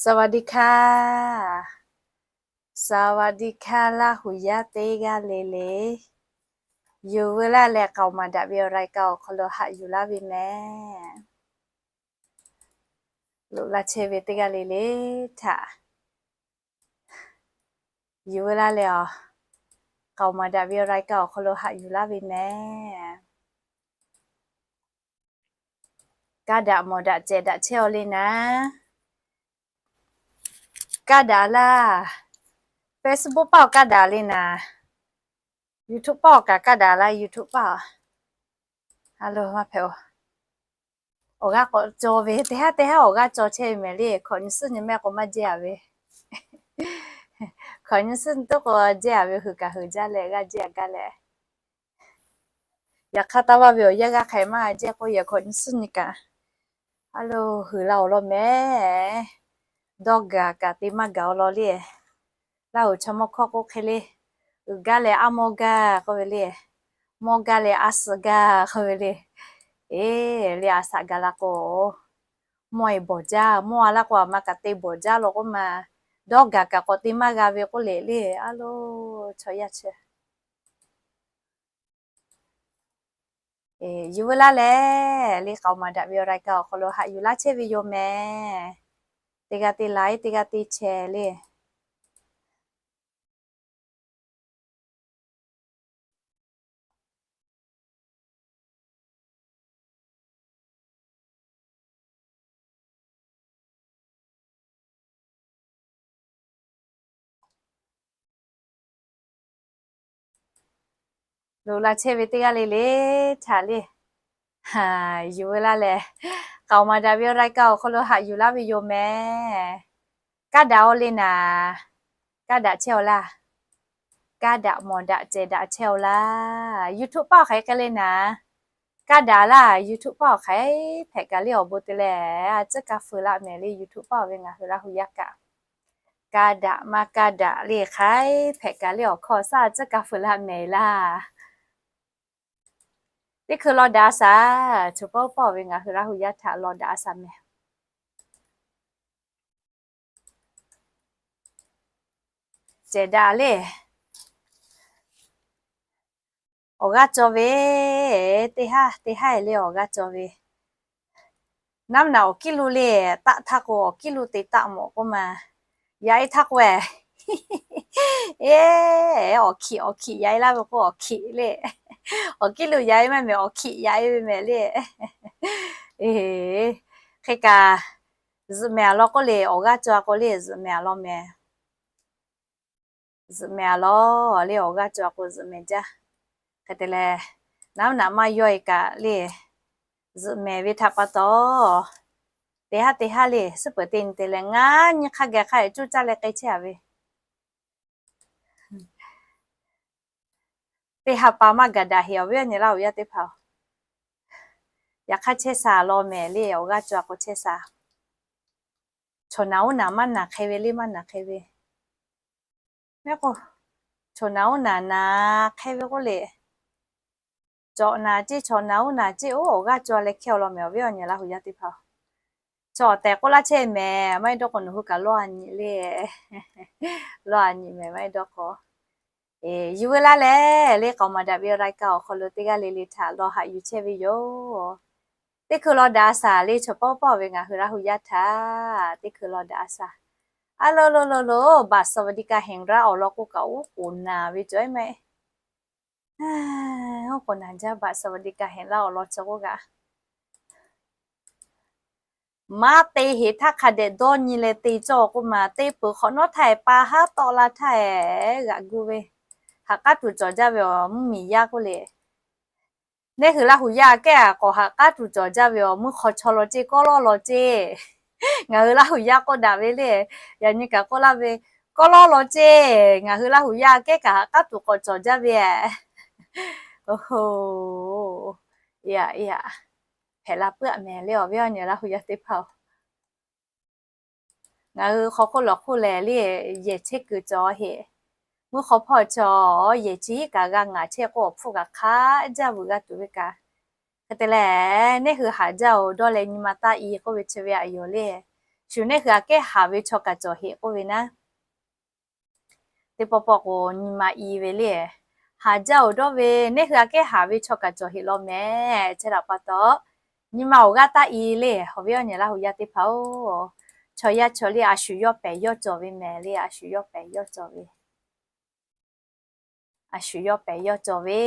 สวัสดีค่ะ สวัสดีค่ะ Laˇ huˍ yaˇ teˇ g'aˇ le le. Yuˬ veu laˇ leh, k'aoˍ maˍ daꞈ ve awˬ รายการ awˬ hk'aw lo haꞈ yuˬ laˇ ve mehˍ. Loꞈ la chehˇ ve teˇ g'aˇ le le htaꞈ yuˬ veu laˇ leh, k'aoˍ maˍ daꞈ ve awˬ รายการ awˬ hk'aw lo haꞈ yuˬ laˇ ve mehˍ. Kaˇ daꞈ mawˬ daꞈ cehˬ daꞈ chehˇ-aw le naˍ. Kaˇ daꞈ laˇ. Facebook paˆ awˬ kaˇ daꞈ le naˍ. YouTube paˆ awˬ kaꞈ kaˇ daꞈ laˇ, YouTube paˆ. A lo maˇ hpehꞈ-oˬ. Awˬ g'aˇ k'awꞈ caw ve, teˇ haˉ teˇ haˉ awˬ g'aˇ caw chehˇ ve mehˍ le. Hkawꞈ nyi suhˉ nyi mehˆ k'o maˇ jehˇ-a ve. Hkawꞈ nyi suhˉ nyi toˉ k'o jehˇ-a ve, hui kaꞈ hui jaˇ leh g'aˇ jehˇ-a gaˇ leh. Yaꞈ hk'aˇ taˇ vaˇ ve awˬ yanˇ g'aˇ hk'e maˇ jehˇ k'oˆ, yehˬ hkawꞈ nyi suhˉ nyi kaꞈ a lo hui la awˬ lawn mehˍ. Dawˇ gaˬ kaꞈ te maˇ gaˬ awˬ lawn le. Laˇ huˍ chaw mawˇ hkawˇ k'oˆ hk'e le, uiˍ gaˇ leh aˉ mawˇ gaˇ k'oˆ ve le, mawˇ gaˇ leh aˉ suh gaˇ k'oˆ ve le. Eˬ, le a shaꞈ gaˬ la k'o, mawˇ-e bawˬ jaˇ, mawˇ-a laˇ k'o, aˬ ma kaꞈ te bawˬ jaˇ law k'oˆ ma. Dawˇ gaˬ kaꞈ k'awꞈ te maˇ g'a ve k'oˆ le le. A lo, chaw yaˇ chi Yuˬ veu laˇ leh, le k'aoˍ maˍ daꞈ ve awˬ รายการ awˬ hk'aw lo haꞈ yuˬ laˇ chehˇ ve yoˬ mehˍ. Teˇ g'aˇ te like, teˇ g'aˇ te share le. Loꞈ la chehˇ ve teˇ g'aˇ le le htaꞈ le, yuˬ veu laˇ leh, k'aoˍ maˍ daꞈ ve awˬ รายการ awˬ hk'aw lo haꞈ yuˬ laˇ ve yoˬ mehˍ. Kaˇ daꞈ-aw le naˍ. Kaˇ daꞈ chehˇ-aw laˇ. Kaˇ daꞈ mawˬ daꞈ cehˬ daꞈ chehˇ-aw laˇ. YouTube paˆ awˬ hk'aˬ hk'e le naˍ. Kaˇ daꞈ laˇ. YouTube paˆ awˬ hk'aˬ hpehꞈ kaꞈ le awˬ bon te leh, a tcuhˉ ka feu laˇ mehˍ le. YouTube paˆ awˬ ve ngaˬ hui Laˇ huˍ yaˇ kaꞈ, kaˇ daꞈ maˇ kaˇ daꞈ le hk'aˬ hpehꞈ kaꞈ le awˬ hkawˇ shaˉ a tcuhˉ ka feu laˇ mehˍ laˇ. Teˇ hkui law daꞈ a shaˍ. Chaw pawˆ paˆ awˬ ve ngaˬ hui Laˇ huˍ yaˇ htaꞈ law daꞈ a shaˍ mehˍ. Cehˬ daꞈ le. Awˬ g'aˇ caw ve, teˇ haˉ teˇ haˉ le awˬ g'aˇ caw ve. Naˉ naꞈ awˬ kiˉ lo le, taˆ htaˇ k'o awˬ kiˉ lo te taˆ mawꞈ k'oˆ ma. Yaꞈ-e htaˇ k'o, eˬ, awˬ hkiꞈ awˬ hkiꞈ yaꞈ-e laˇ ve k'o awˬ hkiꞈ le. Awˬ kiˉ lo yaꞈ-e maˇ mehˍ, awˬ hkiꞈ yaꞈ-e ve mehˍ le. Eˬ, hk'e kaꞈ, zuhꞈ mehˍ-a law k'oˆ le, awˬ g'aˇ caw k'o le zuhꞈ mehˍ-a law mehˍ. Zuhꞈ mehˍ-a law le, awˬ g'aˇ caw k'o zuhꞈ mehˍ jaˇ. Hk'e te leh, naˉ naꞈ maˇ yawˇ-e kaꞈ le, zuhꞈ mehˍ ve htaꞈ pa taw, teˇ haˉ teˇ haˉ le suhˉ peuˬ te nyi te leh ngaˬ nyi hk'a gaˬ hk'a cuˇ caˇ leh k'ai chehˇ-a ve. Teˇ ha pa maˇ gaˬ daꞈ heˍ awˬ viˉ awˬ nyi Laˇ huˍ yaˇ teˇ hpaˍ-oˬ. Yaꞈ hk'aˇ chehˇ sha law mehˍ le, awˬ g'aˇ caw k'o chehˇ sha. Chaw naˍ uˉ naˍ maˇ naˍ hk'e ve le, maˇ naˍ hk'e ve. Mehˍ k'o, chaw naˍ uˉ naˍ naˍ hk'e ve k'oˆ le. Cawꞈ naˍ ceˇ, chaw naˍ uˉ naˍ ceˇ, oˇ awˬ g'aˇ caw leh hkehˇ-aw law mehˍ awˬ viˉ awˬ nyi Laˇ huˍ yaˇ teˇ hpaˍ-oˬ. Chaw awˬ tehˬ k'oˆ laˇ chehˇ mehˍ, maˇ heˆ dawˇ k'o nawˬ hui kaꞈ lawˇ-a nyi le. Lawˇ-a nyi mehˍ, maˇ heˆ dawˇ k'o. Yuˬ veu laˇ leh, le k'aoˍ maˍ daꞈ ve awˬ รายการ awˬ hk'aw lo teˇ g'aˇ le le htaꞈ law haꞈ yuˬ chehˇ ve yoˬ. Teˇ hkui law daꞈ a shaˍ le, chaw pawˆ paˆ ve ngaˬ hui Laˇ huˍ yaˇ htaꞈ teˇ hkui law daꞈ a shaˍ. A lo lo lo lo, บัตรสวัสดิการแห่งรัฐ awˬ lawn k'oˆ kaꞈ oˉ k'oˍ naˍ ve cawˬ-e mehˍ. Oˉ k'oˍ naˍ jaˇ, บัตรสวัสดิการแห่งรัฐ awˬ lawn chi k'oˆ kaꞈ maˇ te heˍ htaˇ hk'a dehꞈ dawˇ nyi leh te cawˇ k'oˆ ma. Te peuˬ hk'awꞈ nawˉ htaˇ-e pa haˉ tawˆ la htaˇ-e g'aꞈ gu ve, haꞈ k'aˉ tuˬ cawˬ jaˇ ve awˬ mvuhˇ miˬ yaˇ k'oˆ le. Neˇ hui Laˇ huˍ yaˇ kehˉ-a k'awꞈ haꞈ k'aˉ tuˬ cawˬ jaˇ ve awˬ mvuhˇ hk'aw chaw law ceˇ, kawˉ lawˇ law ceˇ. Ngaˬ hui Laˇ huˍ yaˇ k'oˆ daꞈ ve le. Yaꞈ nyi kaꞈ k'oˆ laˇ ve, kawˉ lawˇ law ceˇ. Ngaˬ hui Laˇ huˍ yaˇ kehˉ kaꞈ haꞈ k'aˉ tuˬ k'awꞈ cawˬ jaˇ ve. Oˇ hoˬ, hpehꞈ la puiˉ-a mehˍ le awˬ viˉ awˬ nyi Laˇ huˍ yaˇ teˇ hpaˍ-oˬ. Ngaˬ hui hk'aw hk'oˆ lawˬ hk'oˆ lehˬ le, yehˬ chehˇ kuiˬ cawˬ heˍ. Mvuhˇ hk'aw hpawˇ chaw yehˬ chi hiˉ kaꞈ g'a ngaˬ chehˇ k'o awˬ hpfuhˇ kaꞈ hk'aˆ jaˇ vuiˬ g'a tuˬ ve kaꞈ. Hk'e te leh, neˇ hui haꞈ jaˇ-oˬ, dawˇ leh nyi ma taˇ i k'oˆ ve chi ve aꞈ yoˬ le. Shuˍ, neˇ hui aꞈ kehˉ haˍ ve chaw kaꞈ cawˬ heꞈ k'oˆ ve naˉ. Teˇ pawˆ pawˆ k'o, nyi ma i ve le. Haˍ jaˇ-oˬ dawˇ ve, neˇ hui aꞈ kehˉ haˍ ve chaw kaꞈ cawˬ heꞈ law mehˍ. Chehˇ daꞈ pa taw, nyi ma awˬ g'aˇ taˇ i le. Awˬ viˉ awˬ nyi Laˇ huˍ yaˇ teˇ hpaˍ-oˬ, chaw yaˇ chaw le a shu yawˇ pehˍ yawˇ cawˬ ve mehˍ le. A shu yawˇ pehˍ yawˇ cawˬ ve, a shu yawˇ pehˍ yawˇ cawˬ ve,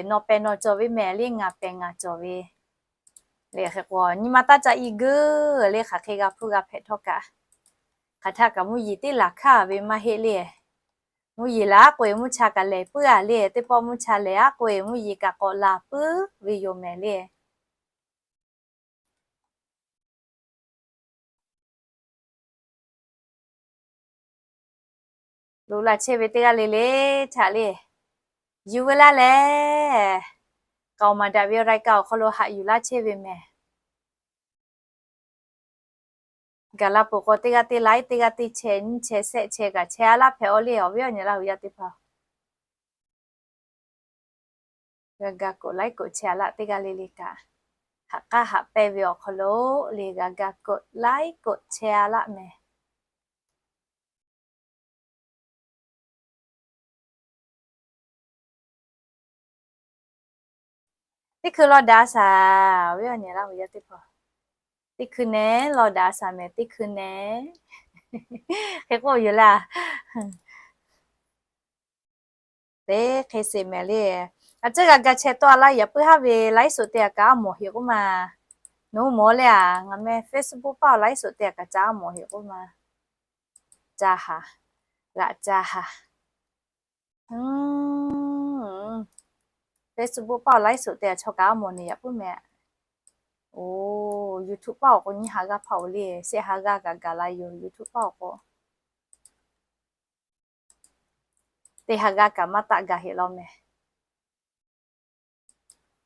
nawˬ pehˍ nawˬ cawˬ ve mehˍ le, ngaˬ pehˍ ngaˬ cawˬ ve le. Hk'e k'o, nyi ma taˇ ca i geuˆ le. Hk'aˬ hk'e g'a hpuˇ g'a hpehꞈ htawˇ kaꞈ, hk'aˬ htaˇ kaꞈ mvuhˇ yeˬ teˇ laˬ hkaˇ ve maˇ heˆ le. Mvuhˇ yeˬ laˬ aˉ k'oˆ-e mvuhˇ cha kaꞈ lehˬ puiˉ-a le. Teˇ pawˆ mvuhˇ cha lehˬ aˉ k'oˆ-e mvuhˇ yeˬ kaꞈ k'awꞈ laˬ puiˉ ve yoˬ mehˍ le. Loꞈ la chehˇ ve teˇ g'aˇ le le htaꞈ le, yuˬ ve laˇ lehˬ, k'aoˍ maˍ daꞈ ve awˬ รายการ awˬ hk'aw lo haꞈ yuˬ laˇ chehˇ ve mehˍ. Gaˬ la peuˬ k'o, teˇ g'aˇ teˇ ไลค์, teˇ g'aˇ teˇ แชร์, nyiˇ แชร์, shehˆ แชร์ kaꞈ chehˇ-a laˇ hpehꞈ-aw le. Awˬ viˉ awˬ nyi Laˇ huˍ yaˇ teˇ hpaˍ, g'a ga กดไลค์ กดแชร์ laˇ teˇ g'aˇ le le kaꞈ, haꞈ k'aˉ haꞈ pehnˇ ve awˬ hk'aw lo le g'a ga กดไลค์ กดแชร์ laˇ mehˍ. Teˇ hkui law daꞈ-a shaˍ, awˬ viˉ awˬ nyi Laˇ huˍ yaˇ teˇ hpaˍ. Teˇ hkui nehˉ law daꞈ-a shaˍ mehˍ, teˇ hkui nehˉ. Hk'e k'oˆ yoˬ laˇ. Teˇ hk'e sheˍ mehˍ le. A ciˉ g'a ga chehˇ tawˆ-a laˇ, yaꞈ puiˉ haˉ ve ไลฟ์สด te-a kaꞈ a mawˬ heꞈ k'oˆ ma. Nawˬ hui mawˬ le-a, ngaˬ meh Facebook paˇ awˬ ไลฟ์สด te-a kaꞈ ca a mawˬ heꞈ k'oˆ ma. Ca haˍ, g'aꞈ ca haˍ. Facebook paˇ awˬ ไลฟ์สด te-a chaw kaꞈ a mawˬ ne yaꞈ puiˉ mehˍ. Oˬ, YouTube paˇ awˬ k'o nyi ha g'aˇ hpaˇ-oˬ le, shehˆ ha g'aˇ kaꞈ gaˬ la yoˬ YouTube paˇ awˬ k'o. Teˇ ha g'aˇ kaꞈ maˇ taˆ gaˬ heꞈ law mehˍ.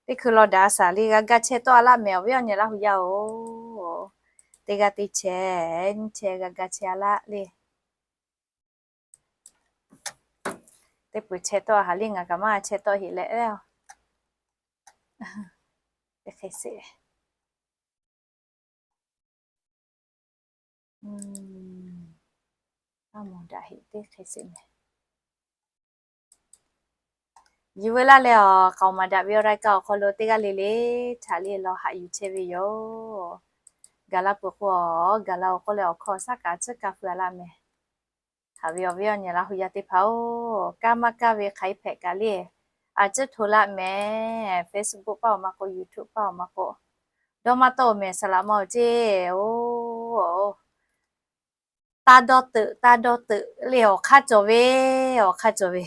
Teˇ hkui law daꞈ-a shaˍ le, g'a ga chehˇ tawˆ-a laˇ mehˍ, awˬ viˉ awˬ nyi Laˇ huˍ yaˇ-oˬ. Teˇ g'aˇ teˇ แชร์, nyiˇ แชร์ g'a ga chehˇ-a laˇ le. Teˇ peuˬ chehˇ tawˆ haˍ le, ngaˬ kaꞈ maˇ chehˇ tawˆ heꞈ leh. Teˇ hk'e sheˍ. Aˬ mawˬ daꞈ heꞈ teˇ hk'e sheˍ mehˍ. Yuˬ ve laˇ leh awˬ k'aoˍ maˍ daꞈ ve awˬ รายการ awˬ hk'aw lo teˇ g'aˇ le le htaꞈ le law haꞈ yuˬ chehˇ ve yoˬ. Gaˬ la peuˬ k'o, gaˬ la-oˬ k'oˆ leh awˬ hkawˇ shaˉ kaꞈ tcuhˉ kaꞈ feu-a laˇ mehˍ. Haꞈ ve awˬ viˉ awˬ nyi Laˇ huˍ yaˇ teˇ hpaˍ-oˬ, kaˇ maˇ kaˇ ve hk'aˬ hk'e hpehꞈ kaꞈ le, a ciˉ hto laˇ mehˍ. Facebook paˇ awˬ maˇ k'oˆ, YouTube paˇ awˬ maˇ k'oˆ, dawˇ maˇ tawˆ-oˬ mehˍ, saˍ laꞈ ma awˬ ceˇ-oˬ. Taˇ dawˇ teuꞈ, taˇ dawˇ teuꞈ le, awˬ hk'aˇ cawˬ ve, awˬ hk'aˇ cawˬ ve.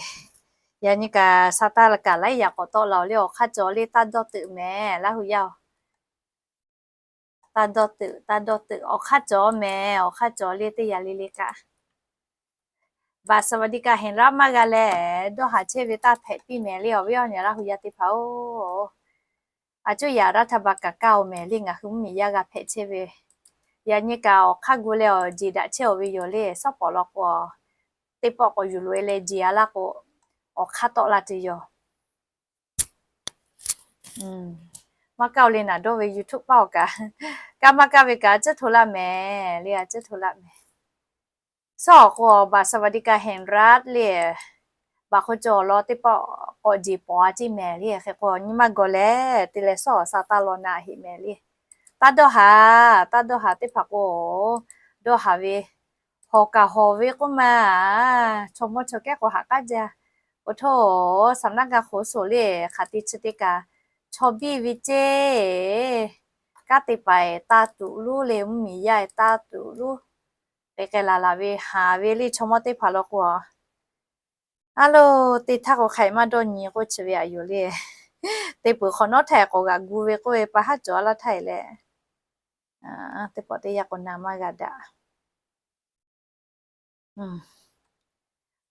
Yaꞈ nyi kaꞈ sa taˇ la kaꞈ laiˉ yaꞈ k'awꞈ tawˆ la-oˬ le, awˬ hk'aˇ cawˬ le, taˇ dawˇ teuꞈ mehˍ Laˇ huˍ yaˇ-oˬ. Taˇ dawˇ teuꞈ, taˇ dawˇ teuꞈ, awˬ hk'aˇ cawˬ mehˍ, awˬ hk'aˇ cawˬ le teˇ yanˇ le le kaꞈ. Baˬ สวัสดิการแห่งรัฐ maˇ g'a leh, dawˇ haˍ chehˇ ve taˇ hpehꞈ piˇ mehˍ le, awˬ viˉ awˬ nyi Laˇ huˍ yaˇ teˇ hpaˍ-oˬ. A cuˇ yaꞈ รัฐบาล kaꞈ kaˇ-oˬ mehˍ le, ngaˬ hui mvuhˇmiˬ yaˇ g'a hpehꞈ chehˇ ve. Yaꞈ nyi kaꞈ awˬ hk'aˇ gu leh awˬ jeˬ daꞈ chehˇ-oˬ ve yoˬ le, shawˉ pawˍ law k'o, teˇ pawˆ k'awꞈ yuˬ loꞈ-e leh jeˬ-a laˇ k'o, awˬ hk'aˇ tawˆ la tuˬ yoˬ. Maˇ kaˇ-oˬ le, naˍ dawˇ ve YouTube paˇ awˬ kaꞈ, kaˇ maˇ kaˇ ve kaꞈ a ciˉ hto laˇ mehˍ le, a ciˉ hto laˇ mehˍ. Shawˉ awˬ k'o, baˬ สวัสดิการแห่งรัฐ le, baˬ hk'oˆ cawˬ law teˇ pawˆ k'awꞈ jeˬ pawˍ-a ceˇ mehˍ le. Hk'e k'o, nyi maˇ gawˬ leh te leh shawˉ awˬ sha taˇ law na heꞈ mehˍ le. Taˇ dawˇ haˍ, taˇ dawˇ haˍ teˇ hpaˍ k'o, dawˇ haˍ ve hawˬ kaꞈ hawˬ ve k'oˆ ma, chaw mawˇ chaw kehˉ k'o haꞈ k'aˉ jaˇ. Oˬ htoˇ, สำนักงานขนส่ง le, hk'aˬ te chi te kaꞈ chaw biˇ ve ceˇ. Kanˉ te paiˍ taˇ tuꞈ luˉ le, mvuhˇmiˬ yaˇ taˇ tuꞈ luˉ. K'ai k'ai laˬ laˬ ve haˍ ve le, chaw mawˇ teˇ hpaˍ law k'o, a loˬ, teˇ htaˇ k'o hk'aˬ hk'e maˇ dawˇ nyi k'oˆ chi ve aꞈ yoˬ le. Te peuˬ hk'awꞈ nawˉ htaˇ k'awꞈ g'aꞈ gu ve k'oˆ ve pa haˉ cawˬ-a laˇ htaˇ e leh, teˇ pawˆ teˇ yanˇ k'o na maˇ g'a daꞈ.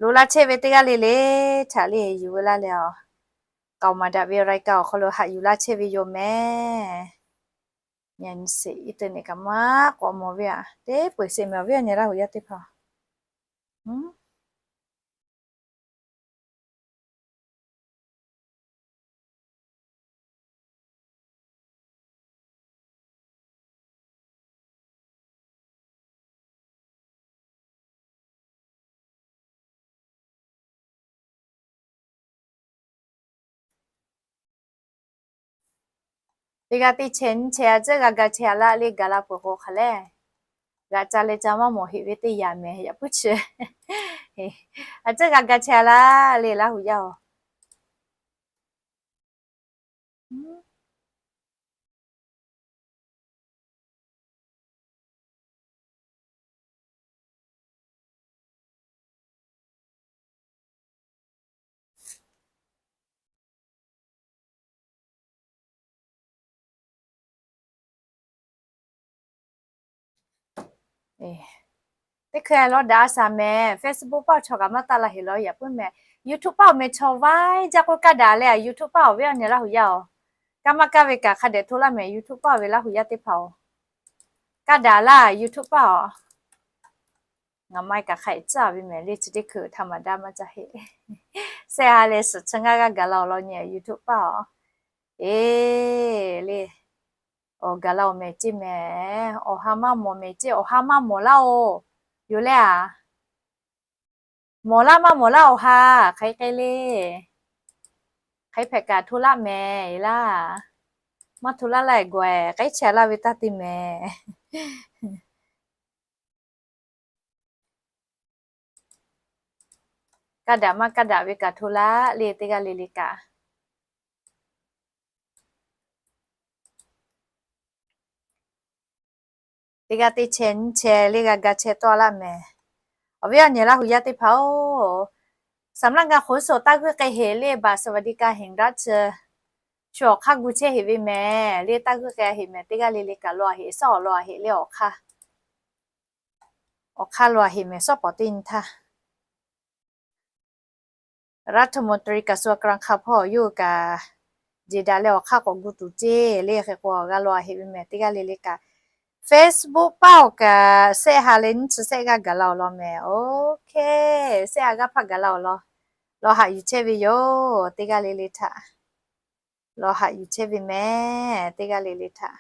Loꞈ laˇ chehˇ ve teˇ g'aˇ le le htaꞈ le yuˬ ve laˇ leh awˬ, k'aoˍ maˍ daꞈ ve รายการ awˬ hk'aw lo haꞈ yuˬ laˇ chehˇ ve yoˬ mehˍ. Nyi sheˍ, internet kaꞈ maˇ k'awꞈ mawˬ ve aꞈ, teˇ peu-eˬ sheˍ mehˍ, awˬ viˉ awˬ nyi Laˇ huˍ yaˇ teˇ hpaˍ. Teˇ g'aˇ teˇ chehˇ nyiˇ chehˇ a tcuhˉ g'a ga chehˇ a laˇ le gaˬ la peuˬ k'o hk'aˬ lehˬ, g'aꞈ ca leh ca maˇ mawˬ heꞈ ve teˇ yanˇ mehˍ yaꞈ puiˉ chi. A tcuhˉ g'a ga chehˇ a laˇ le Laˇ huˍ yaˇ oˬ. Teˇ hkui lawˇ daꞈ a shaˍ mehˍ, Facebook paˇ awˬ chaw kaꞈ maˇ taˆ la heꞈ law yaꞈ puiˉ mehˍ. YouTube paˇ awˬ mehˍ chaw vaiˇ jaˇ k'oˆ kaˇ daꞈ leh, YouTube paˇ awˬ ve awˬ nyi Laˇ huˍ yaˇ oˬ. Kaˇ maˇ kaˇ ve kaꞈ hk'a dehꞈ hto laˇ mehˍ, YouTube paˇ awˬ ve Laˇ huˍ yaˇ teˇ hpaˍ oˬ. Kaˇ daꞈ laˇ YouTube paˇ awˬ. Ngaˬ ma e kaꞈ hk'a dehꞈ tcuhˉ ve mehˍ le, chi teˇ hkui htaꞈ maˍ daꞈ maˇ caˇ heˆ. Sehˆ ha leh suhˍ chi ngaˇ g'aˇ gaˬ la awˬ lawn nyi YouTube paˇ awˬ. Eˬ le, awˬ gaˬ la awˬ mehˍ ceˇ mehˍ, awˬ ha maˇ mawˬ mehˍ ceˇ, awˬ ha maˇ mawˬ laˇ oˬ. Yoˬ leh a, mawˬ laˇ maˇ mawˬ laˇ awˬ ha, hk'aˬ hk'e le. Hk'aˬ hpehꞈ kaꞈ hto laˇ mehˍ laˇ. Maˇ hto laˇ laˇ e gawˬ e k'aˉ chehˇ laˇ ve taˇ te mehˍ. Kaˇ daꞈ maˇ kaˇ daꞈ ve kaꞈ hto laˇ le teˇ g'aˇ le le kaꞈ. Teˇ g'aˇ teˇ chehˇ nyiˇ chehˇ le g'a ga chehˇ tawˆ laˇ mehˍ. Awˬ viˉ awˬ nyi Laˇ huˍ yaˇ teˇ hpaˍ oˬ, สำนักงานขนส่ง taˇ g'uiˇ k'ai heꞈ le บัตรสวัสดิการแห่งรัฐ chi shu awˬ hk'aˇ gu chehˇ heꞈ ve mehˍ le, taˇ g'uiˇ k'ai heꞈ mehˍ teˇ g'aˇ le le kaꞈ law heꞈ, suhˉ awˬ law heꞈ le awˬ hk'aˇ. Awˬ hk'aˇ law heꞈ mehˍ suhˉ pawˍ teˇ nyi htaˇ รัฐมนตรีกระทรวงการคลัง hk'a hpawˇ yawˇ hui kaꞈ jeˬ daꞈ leh awˬ hk'aˇ k'awꞈ gu tuˬ ceˇ le. Hk'e k'o g'a law heꞈ ve mehˍ teˇ g'aˇ le le kaꞈ. Facebook paˇ awˬ kaꞈ sehˆ ha leh nyiˇ chi sehˆ g'aˇ gaˬ la awˬ lawn mehˍ. OK, sehˆ ha g'aˇ hpaˆ gaˬ la awˬ lawn. Law haꞈ yuˬ chehˇ ve yoˬ teˇ g'aˇ le le htaꞈ. Law haꞈ yuˬ chehˇ ve mehˍ teˇ g'aˇ le le htaꞈ.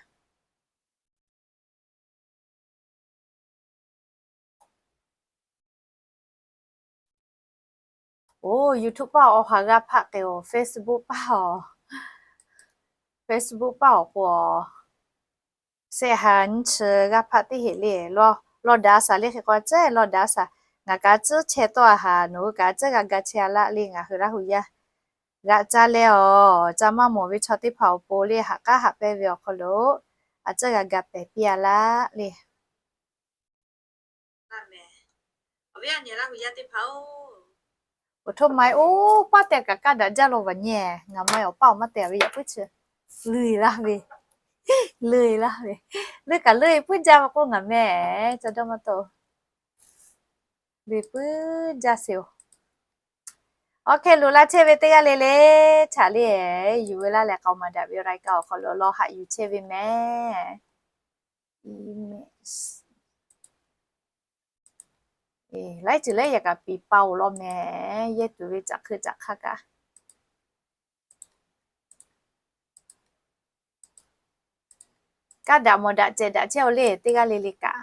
Oˬ, YouTube paˇ awˬ ha g'aˇ hpaˆ k'ai oˬ, Facebook paˇ awˬ. Facebook paˇ awˬ k'o, sehˆ ha nyiˇ chi g'aˇ hpaˆ teˇ heꞈ le. Law daꞈ a shaˍ le hk'e k'o a tcuhˉ law daꞈ a shaˍ. Ngaˬ kaꞈ a tcuhˉ chehˇ tawˆ a haˍ, nawˬ hui kaꞈ a tcuhˉ g'a ga chehˇ a laˇ le ngaˬ hui Laˇ huˍ yaˇ. G'aꞈ ca leh awˬ ca maˇ mawˬ ve chaw teˇ hpaˍ awˬ pon le haꞈ k'aˉ haꞈ pehnˇ ve awˬ hk'aw lo a tcuhˉ g'a ga pehˍ piˇ a laˇ le. Awˬ htoˇ ma e oˇ paˇ te kaꞈ kaˇ daꞈ jaˇ lo vaˬ nyi. Ngaˬ ma e awˬ paˇ awˬ maˇ te ve yaꞈ puiˉ chi. Leuˬ laˇ ve, leuˬ laˇ ve, leuˬ kaꞈ leuˬ e puiˉ jaˇ ve k'oˆ ngaˬ meh ca dawˇ maˇ taw. Leuˬ puiˉ jaˇ sheˍ oˬ. Awˬ hk'e loꞈ la chehˇ ve teˇ g'aˇ le le htaꞈ le, yuˬ ve laˇ leh k'aoˍ maˍ daꞈ ve รายการ awˬ hk'aw lo law haꞈ yuˬ chehˇ ve mehˍ. Laiˉ ceuˬ laiˉ yaꞈ kaꞈ piˍ pa oˬ law mehˍ, yehˇ tuˬ ve caꞈ hkui caꞈ hk'aˇ kaꞈ. Kaˇ daꞈ mawˬ daꞈ cehˬ daꞈ chehˇ oˬ le teˇ g'aˇ le le kaꞈ.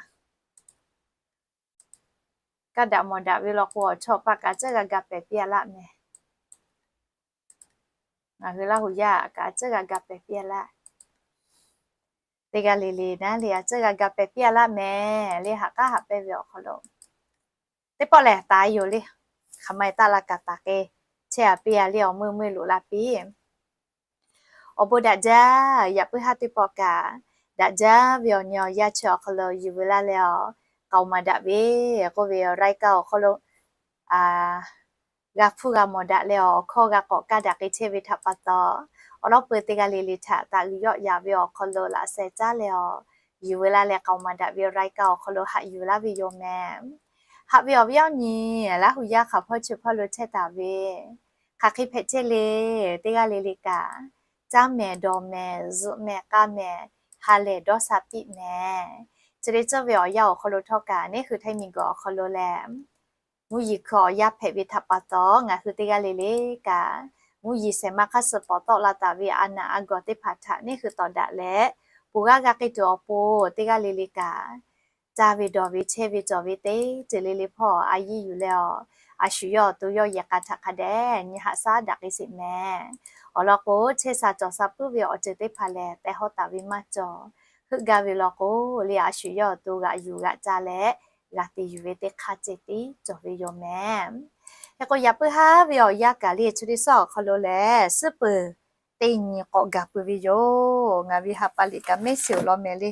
Kaˇ daꞈ mawˬ daꞈ ve law k'o awˬ chawˇ paˆ kaꞈ a tcuhˉ g'a ga pehˍ piˇ a laˇ mehˍ. Ngaˬ hui Laˇ huˍ yaˇ kaꞈ a tcuhˉ g'a ga pehˍ piˇ a laˇ. Teˇ g'aˇ le le naˉ le a tcuhˉ g'a ga pehˍ piˇ a laˇ mehˍ le haꞈ k'aˉ haꞈ pehnˇ ve awˬ hk'aw lo teˇ pawˆ lehˬ taˍ yoˬ le. Hk'aˬ ma e taˆ la kaꞈ taˍ k'e chehˇ a piˇ a le awˬ meuˇ meuˇ loꞈ la piˇ. Awˬ bon daꞈ jaˇ, yaꞈ puiˉ haˉ teˇ pawˆ kaꞈ daꞈ jaˇ ve awˬ nyi awˬ yaˇ chi awˬ hk'aw lo yuˬ ve laˇ leh awˬ k'aoˍ maˍ daꞈ ve k'oˆ ve awˬ รายการ awˬ hk'aw lo g'a hpuˇ g'a mawˬ daꞈ leh awˬ hkawˇ g'a k'awꞈ kaˇ daꞈ k'e chehˇ ve htaꞈ pa taw, awˬ lawˉ peu teˇ g'aˇ le le htaꞈ taꞈ g'uiˬ yawˆ yaꞈ ve awˬ hk'aw lo laꞈ sheh caˉ leh awˬ yuˬ ve laˇ leh k'aoˍ maˍ daꞈ ve awˬ รายการ awˬ hk'aw lo haꞈ yuˬ laˇ ve yoˬ mehˍ. Haꞈ ve awˬ viˉ awˬ nyi Laˇ huˍ yaˇ hk'aˬ hpawˇ chi hpawˇ lo chehˇ taˍ ve hk'aˬ hk'e hpehꞈ chehˇ le teˇ g'aˇ le le kaꞈ, caˇ mehˍ dawˬ mehˍ zuhꞈ mehˍ k'a mehˍ ha lehˬ dawˇ sha piˇ mehˍ. Chi le tcuhˇ ve awˬ yanˇ awˬ hk'aw lo htawˇ kaꞈ neˇ hui htaiˇ miˬ guiˬ awˬ hk'aw lo lehˬ mvuhˇ yeˬ hkui awˬ yaˇ hpehꞈ ve htaꞈ pa taw ngaˬ hui teˇ g'aˇ le le kaꞈ mvuhˇ yeˬ shehˍ ma hk'aˇ suh pawˍ tawˆ la taˍ ve a naˬ a gawˬ teˇ hpaˍ htaꞈ neˇ hui tawˍ daꞈ leh, ponˬ g'aˇ g'a k'ai tuˬ awˬ pon teˇ g'aˇ le le kaꞈ, caˇ ve dawˬ ve chehˇ ve cawˬ ve teˇ ceuˬ le le hpawˇ a yiˇ yuˬ leh awˬ, a shu yawˇ awˬ to yawˇ yehˬ k'a htaꞈ hk'a dehꞈ nyi haꞈ shaˉ daꞈ k'ai sheˍ mehˍ. Awˬ lawn k'o, chehˇ sha cawˬ sha puiˉ ve awˬ ceuˬ teˇ hpaˍ lehˬ, teh hawˉ taˍ ve maˇ cawˬ. Heuˆ gaˇ ve law k'o, le a shu yawˇ awˬ to g'aꞈ yuˬ g'aꞈ ca leh g'a te yuˬ ve teˇ hk'aˇ ceh tiˉ cawˬ ve yoˬ mehˍ. Hk'e k'o, yaꞈ puiˉ haˉ ve awˬ yanˇ kaꞈ le chi teˇ suhˉ awˬ hk'aw lo lehˬ, suhˉ peuˬ teˇ nyi k'awꞈ gaˬ peuˬ ve yoˬ. Ngaˬ ve ha pa liꞈ kaꞈ mehˆ shiˍ awˬ lawn mehˍ le.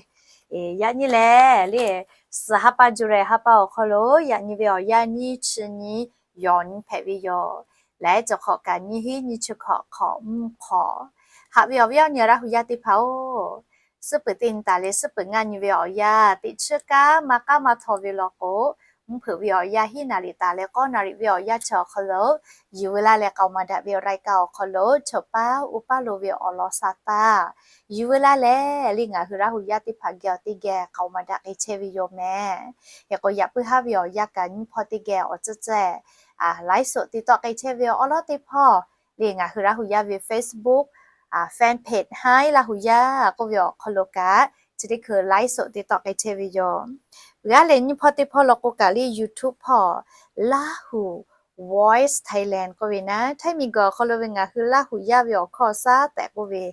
Yaꞈ nyi lehˬ le, suhˍ ha pa July ha pa awˬ hk'aw lo yaꞈ nyi ve awˬ yanˇ nyiˇ chi nyi yawˬ nyi hpehꞈ ve yoˬ. Laiˉ ceuˬ hk'awꞈ kaꞈ nyiˇ hinˉ nyiˇ chi hkawꞈ hk'awꞈ mvuhˇ hk'awꞈ. Haꞈ ve awˬ viˉ awˬ nyi Laˇ hu yaˇ teˇ hpaˍ-oˬ, suhˉ peuˬ teˇ nyi taˍ leh suhˉ peuˬ ngaˇ nyi ve awˬ yanˇ teˇ chi kaˉ maˇ k'aˉ maˇ htaw ve law k'o, mvuhˇ hpeuꞈ ve awˬ yanˇ hiˉ naˍ riˍ taˍ leh k'awˇ naˍ riˍ ve awˬ yanˇ chi awˬ hk'aw lo, yuˬ veu laˇ leh k'aoˍ maˍ daꞈ ve awˬ รายการ awˬ hk'aw lo choˬ paˉ uˉ paˉ lo ve awˬ lawn sa taˇ, yuˬ veu laˇ leh le ngaˬ hui Laˇ hu yaˇ teˇ hpaˍ geh awˬ teˇ geh k'aoˍ maˍ daꞈ k'ai chehˇ ve yoˬ mehˍ. Hk'e k'o, yaꞈ puiˉ haˉ ve awˬ yanˇ kaꞈ nyiˇ hpawˇ teˇ geh awˬ tcuhˉ ceh ไลฟ์สด te tawˆ k'ai chehˇ ve awˬ lawn teˇ hpawˇ le ngaˬ hui Laˇ hu yaˇ ve Facebook fan page Hai Laˇ hu yaˇ k'oˆ ve awˬ hk'aw lo kaꞈ, chi teˇ hkui ไลฟ์สด te tawˆ k'ai chehˇ ve yoˬ. Peuˬ aˉ lehˬ, nyiˇ hpawˇ teˇ hpawˇ law k'o kaꞈ le YouTube hpawˇ Lahu Voice Thailand k'oˆ ve naˉ, Htaiˇ miˬguiˬ awˬ hk'aw lo ve ngaˬ hui Laˇ hu yaˇ ve awˬ hkawˇ awˬ shaˉ tehꞈ k'oˆ ve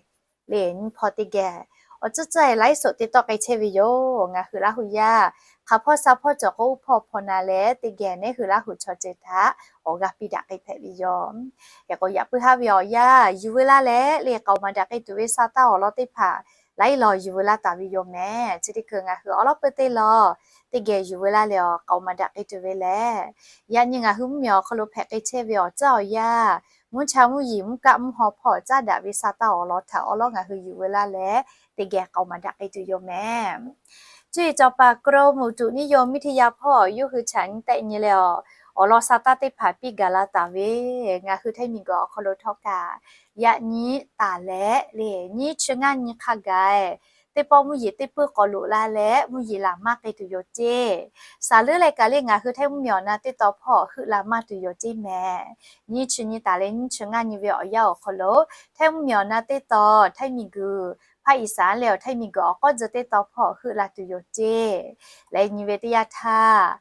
le nyiˇ hpawˇ teˇ geh awˬ ceuˬ ceh ไลฟ์สด te tawˆ k'ai chehˇ ve yoˬ. Ngaˬ hui Laˇ hu yaˇ hk'aˬ hpawˇ sha hpawˇ cawˬ k'o, uˉ hpawˇ hpaw na leh teˇ geh nehˉ hui Laˇ hu chaw ceuˬ htaꞈ awˬ g'aˇ piˇ daꞈ k'ai hpehꞈ ve yoˬ. Hk'e k'o, yaꞈ puiˉ haˉ ve awˬ yanˇ yuˬ veu laˇ leh le k'aoˍ maˍ daꞈ k'ai tuˬ ve sa taˇ awˬ lawn teˇ hpaˍ laiˉ law yuˬ veu laˇ taˍ ve yoˬ mehˍ. Chi teˇ hkui ngaˬ hui awˬ lawn peuˬ teˇ law teˇ geh yuˬ veu laˇ leh awˬ k'aoˍ maˍ daꞈ k'ai tuˬ ve lehˬ, yaꞈ nyi ngaˬ hui mvuhˇmiˬ awˬ hk'aw lo hpehꞈ k'ai chehˇ ve awˬ caˇ awˬ yanˇ, mvuhˇ cha mvuhˇ yeˬ mvuhˇ kaˆ mvuhˇ haw hpawˇ caˉ daꞈ ve sa taˇ awˬ lawn htaꞈ awˬ lawn ngaˬ hui yuˬ veu laˇ leh teˇ geh k'aoˍ maˍ daꞈ k'ai tuˬ yoˬ mehˍ. Cuˇ yiˍ cawˬ paˍ กรมอุตุนิยมวิทยา hpawˇ yawˇ hui chaꞈ nyi tehˆ nyi leh awˬ, awˬ lawn sa taˇ teˇ hpaˍ piˇ gaˬ la taˍ ve, ngaˬ hui Htaiˇ miˬguiˬ awˬ hk'aw lo htawˇ kaꞈ yaꞈ nyi taˍ leh le nyiˇ chi ngaˇ nyi hk'a gaˬ teˇ pawˆ mvuhˇ yeˬ teˇ puiˉ k'awꞈ loꞈ la leh mvuhˇ yeˬ laˬ maˇ k'ai tuˬ yoˬ ceˇ. Saˍ leuˉ leh kaꞈ le ngaˬ hui Htaiˇ mvuhˇmiˬ awˬ na teˇ taw hpawˇ heuˆ la maˇ tuˬ yoˬ ceˇ mehˍ. Nyiˇ chi nyi taˍ leh nyiˇ chi ngaˇ nyi ve awˬ yanˇ awˬ hk'aw lo Htaiˇ mvuhˇmiˬ awˬ na teˇ taw Htaiˇ miˬguiˬ, ภาคอีสาน leh awˬ Htaiˇ miˬguiˬ awˬ k'awˇ tcuh teˇ taw hpawˇ heuˆ la tuˬ yoˬ ceˇ. Leh nyi ve teˇ yanˇ htaˇ,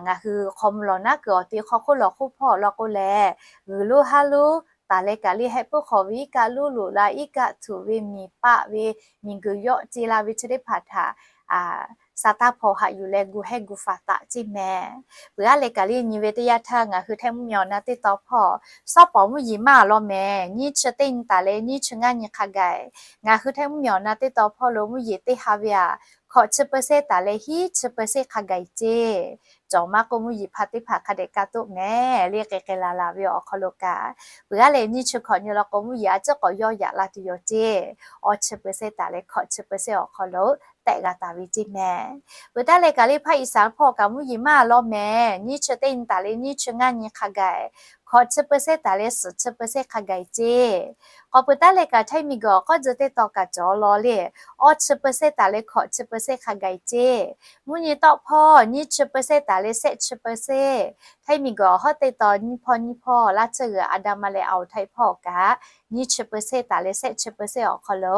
ngaˬ hui hk'aw mvuh lawˬ naˉ kuiˬ awˬ te hk'aw hk'oˆ lawˬ hk'oˆ hpawˇ law k'o lehˬ, g'uiˬ lonˉ haˉ lonˉ taˍ leh kaꞈ le heh puiˉ hk'awꞈ ve iˉ kaˆ lonˉ loꞈ la iˉ kaˆ htuꞈ ve miˬ paˆ ve miˬguiˬ yawˆ ce la ve chi teˇ hpaˍ htaꞈ sa taˇ hpaw haꞈ yuˬ leh gu hehˇ gu faˍ taˍ ceˇ mehˍ. Peuˬ aˉ leh kaꞈ le nyi ve teˇ yanˇ htaˇ ngaˬ hui Htaiˇ mvuhˇmiˬ awˬ na teˇ taw hpawˇ sawˉ pawˍ mvuhˇ yeˬ maˇ a law mehˍ. Nyiˇ chi teˇ nyi taˍ leh nyiˇ chi ngaˇ nyi hk'a gaˬ ngaˬ hui Htaiˇ mvuhˇmiˬ awˬ na teˇ taw hpawˇ lo mvuhˇ yeˬ teˇ ha ve aꞈ, hkawꞈ chi เปอร์เซ็นต์ taˍ leh hiˉ chi เปอร์เซ็นต์ hk'a gaˬ ceˇ. Cawˬ maˇ k'oˆ mvuhˇ yeˬ hpa teˇ hpaˍ hk'a dehꞈ ka toˆ mehˍ le k'ai k'ai la la ve awˬ hk'aw lo kaꞈ. Peuˬ aˉ leh nyiˇ chi hkawꞈ nyi law k'o mvuhˇ yeˬ a ciˉ k'awꞈ yawˇ yaꞈ la tuˬ yoˬ ceˇ. Awˇ chi เปอร์เซ็นต์ taˍ leh hkawꞈ chi เปอร์เซ็นต์ awˬ hk'aw lo tehꞈ g'a taˍ ve ceˇ mehˍ. Peuˬ taˉ leh kaꞈ le ภาคอีสาน hpawˇ kaꞈ mvuhˇ yeˬ maˇ a law mehˍ. Nyiˇ chi teˇ nyi taˍ leh nyiˇ chi ngaˇ nyi hk'a gaˬ, hkawꞈ chi เปอร์เซ็นต์ taˍ leh suhˍ chi เปอร์เซ็นต์ hk'a gaˬ ceˇ. K'awꞈ peuˬ taˉ leh kaꞈ Htaiˇ miˬguiˬ awˬ k'awˇ tcuh teˇ taw kaꞈ cawˬ law le, awˇ chi เปอร์เซ็นต์ taˍ leh hkawꞈ chi เปอร์เซ็นต์ hk'a gaˬ ceˇ. Mvuhˇ nyi tawˆ hpawˇ nyiˇ chi เปอร์เซ็นต์ taˍ leh shehˆ chi เปอร์เซ็นต์, Htaiˇ miˬguiˬ awˬ hawˉ teˇ taw nyiˇ hpawˇ nyiˇ hpawˇ laˇ tcuhˇ g'uiˬ a da ma leh a oˍ Htaiˇ hpawˇ kaꞈ nyiˇ chi เปอร์เซ็นต์ taˍ leh shehˆ chi เปอร์เซ็นต์ awˬ hk'aw lo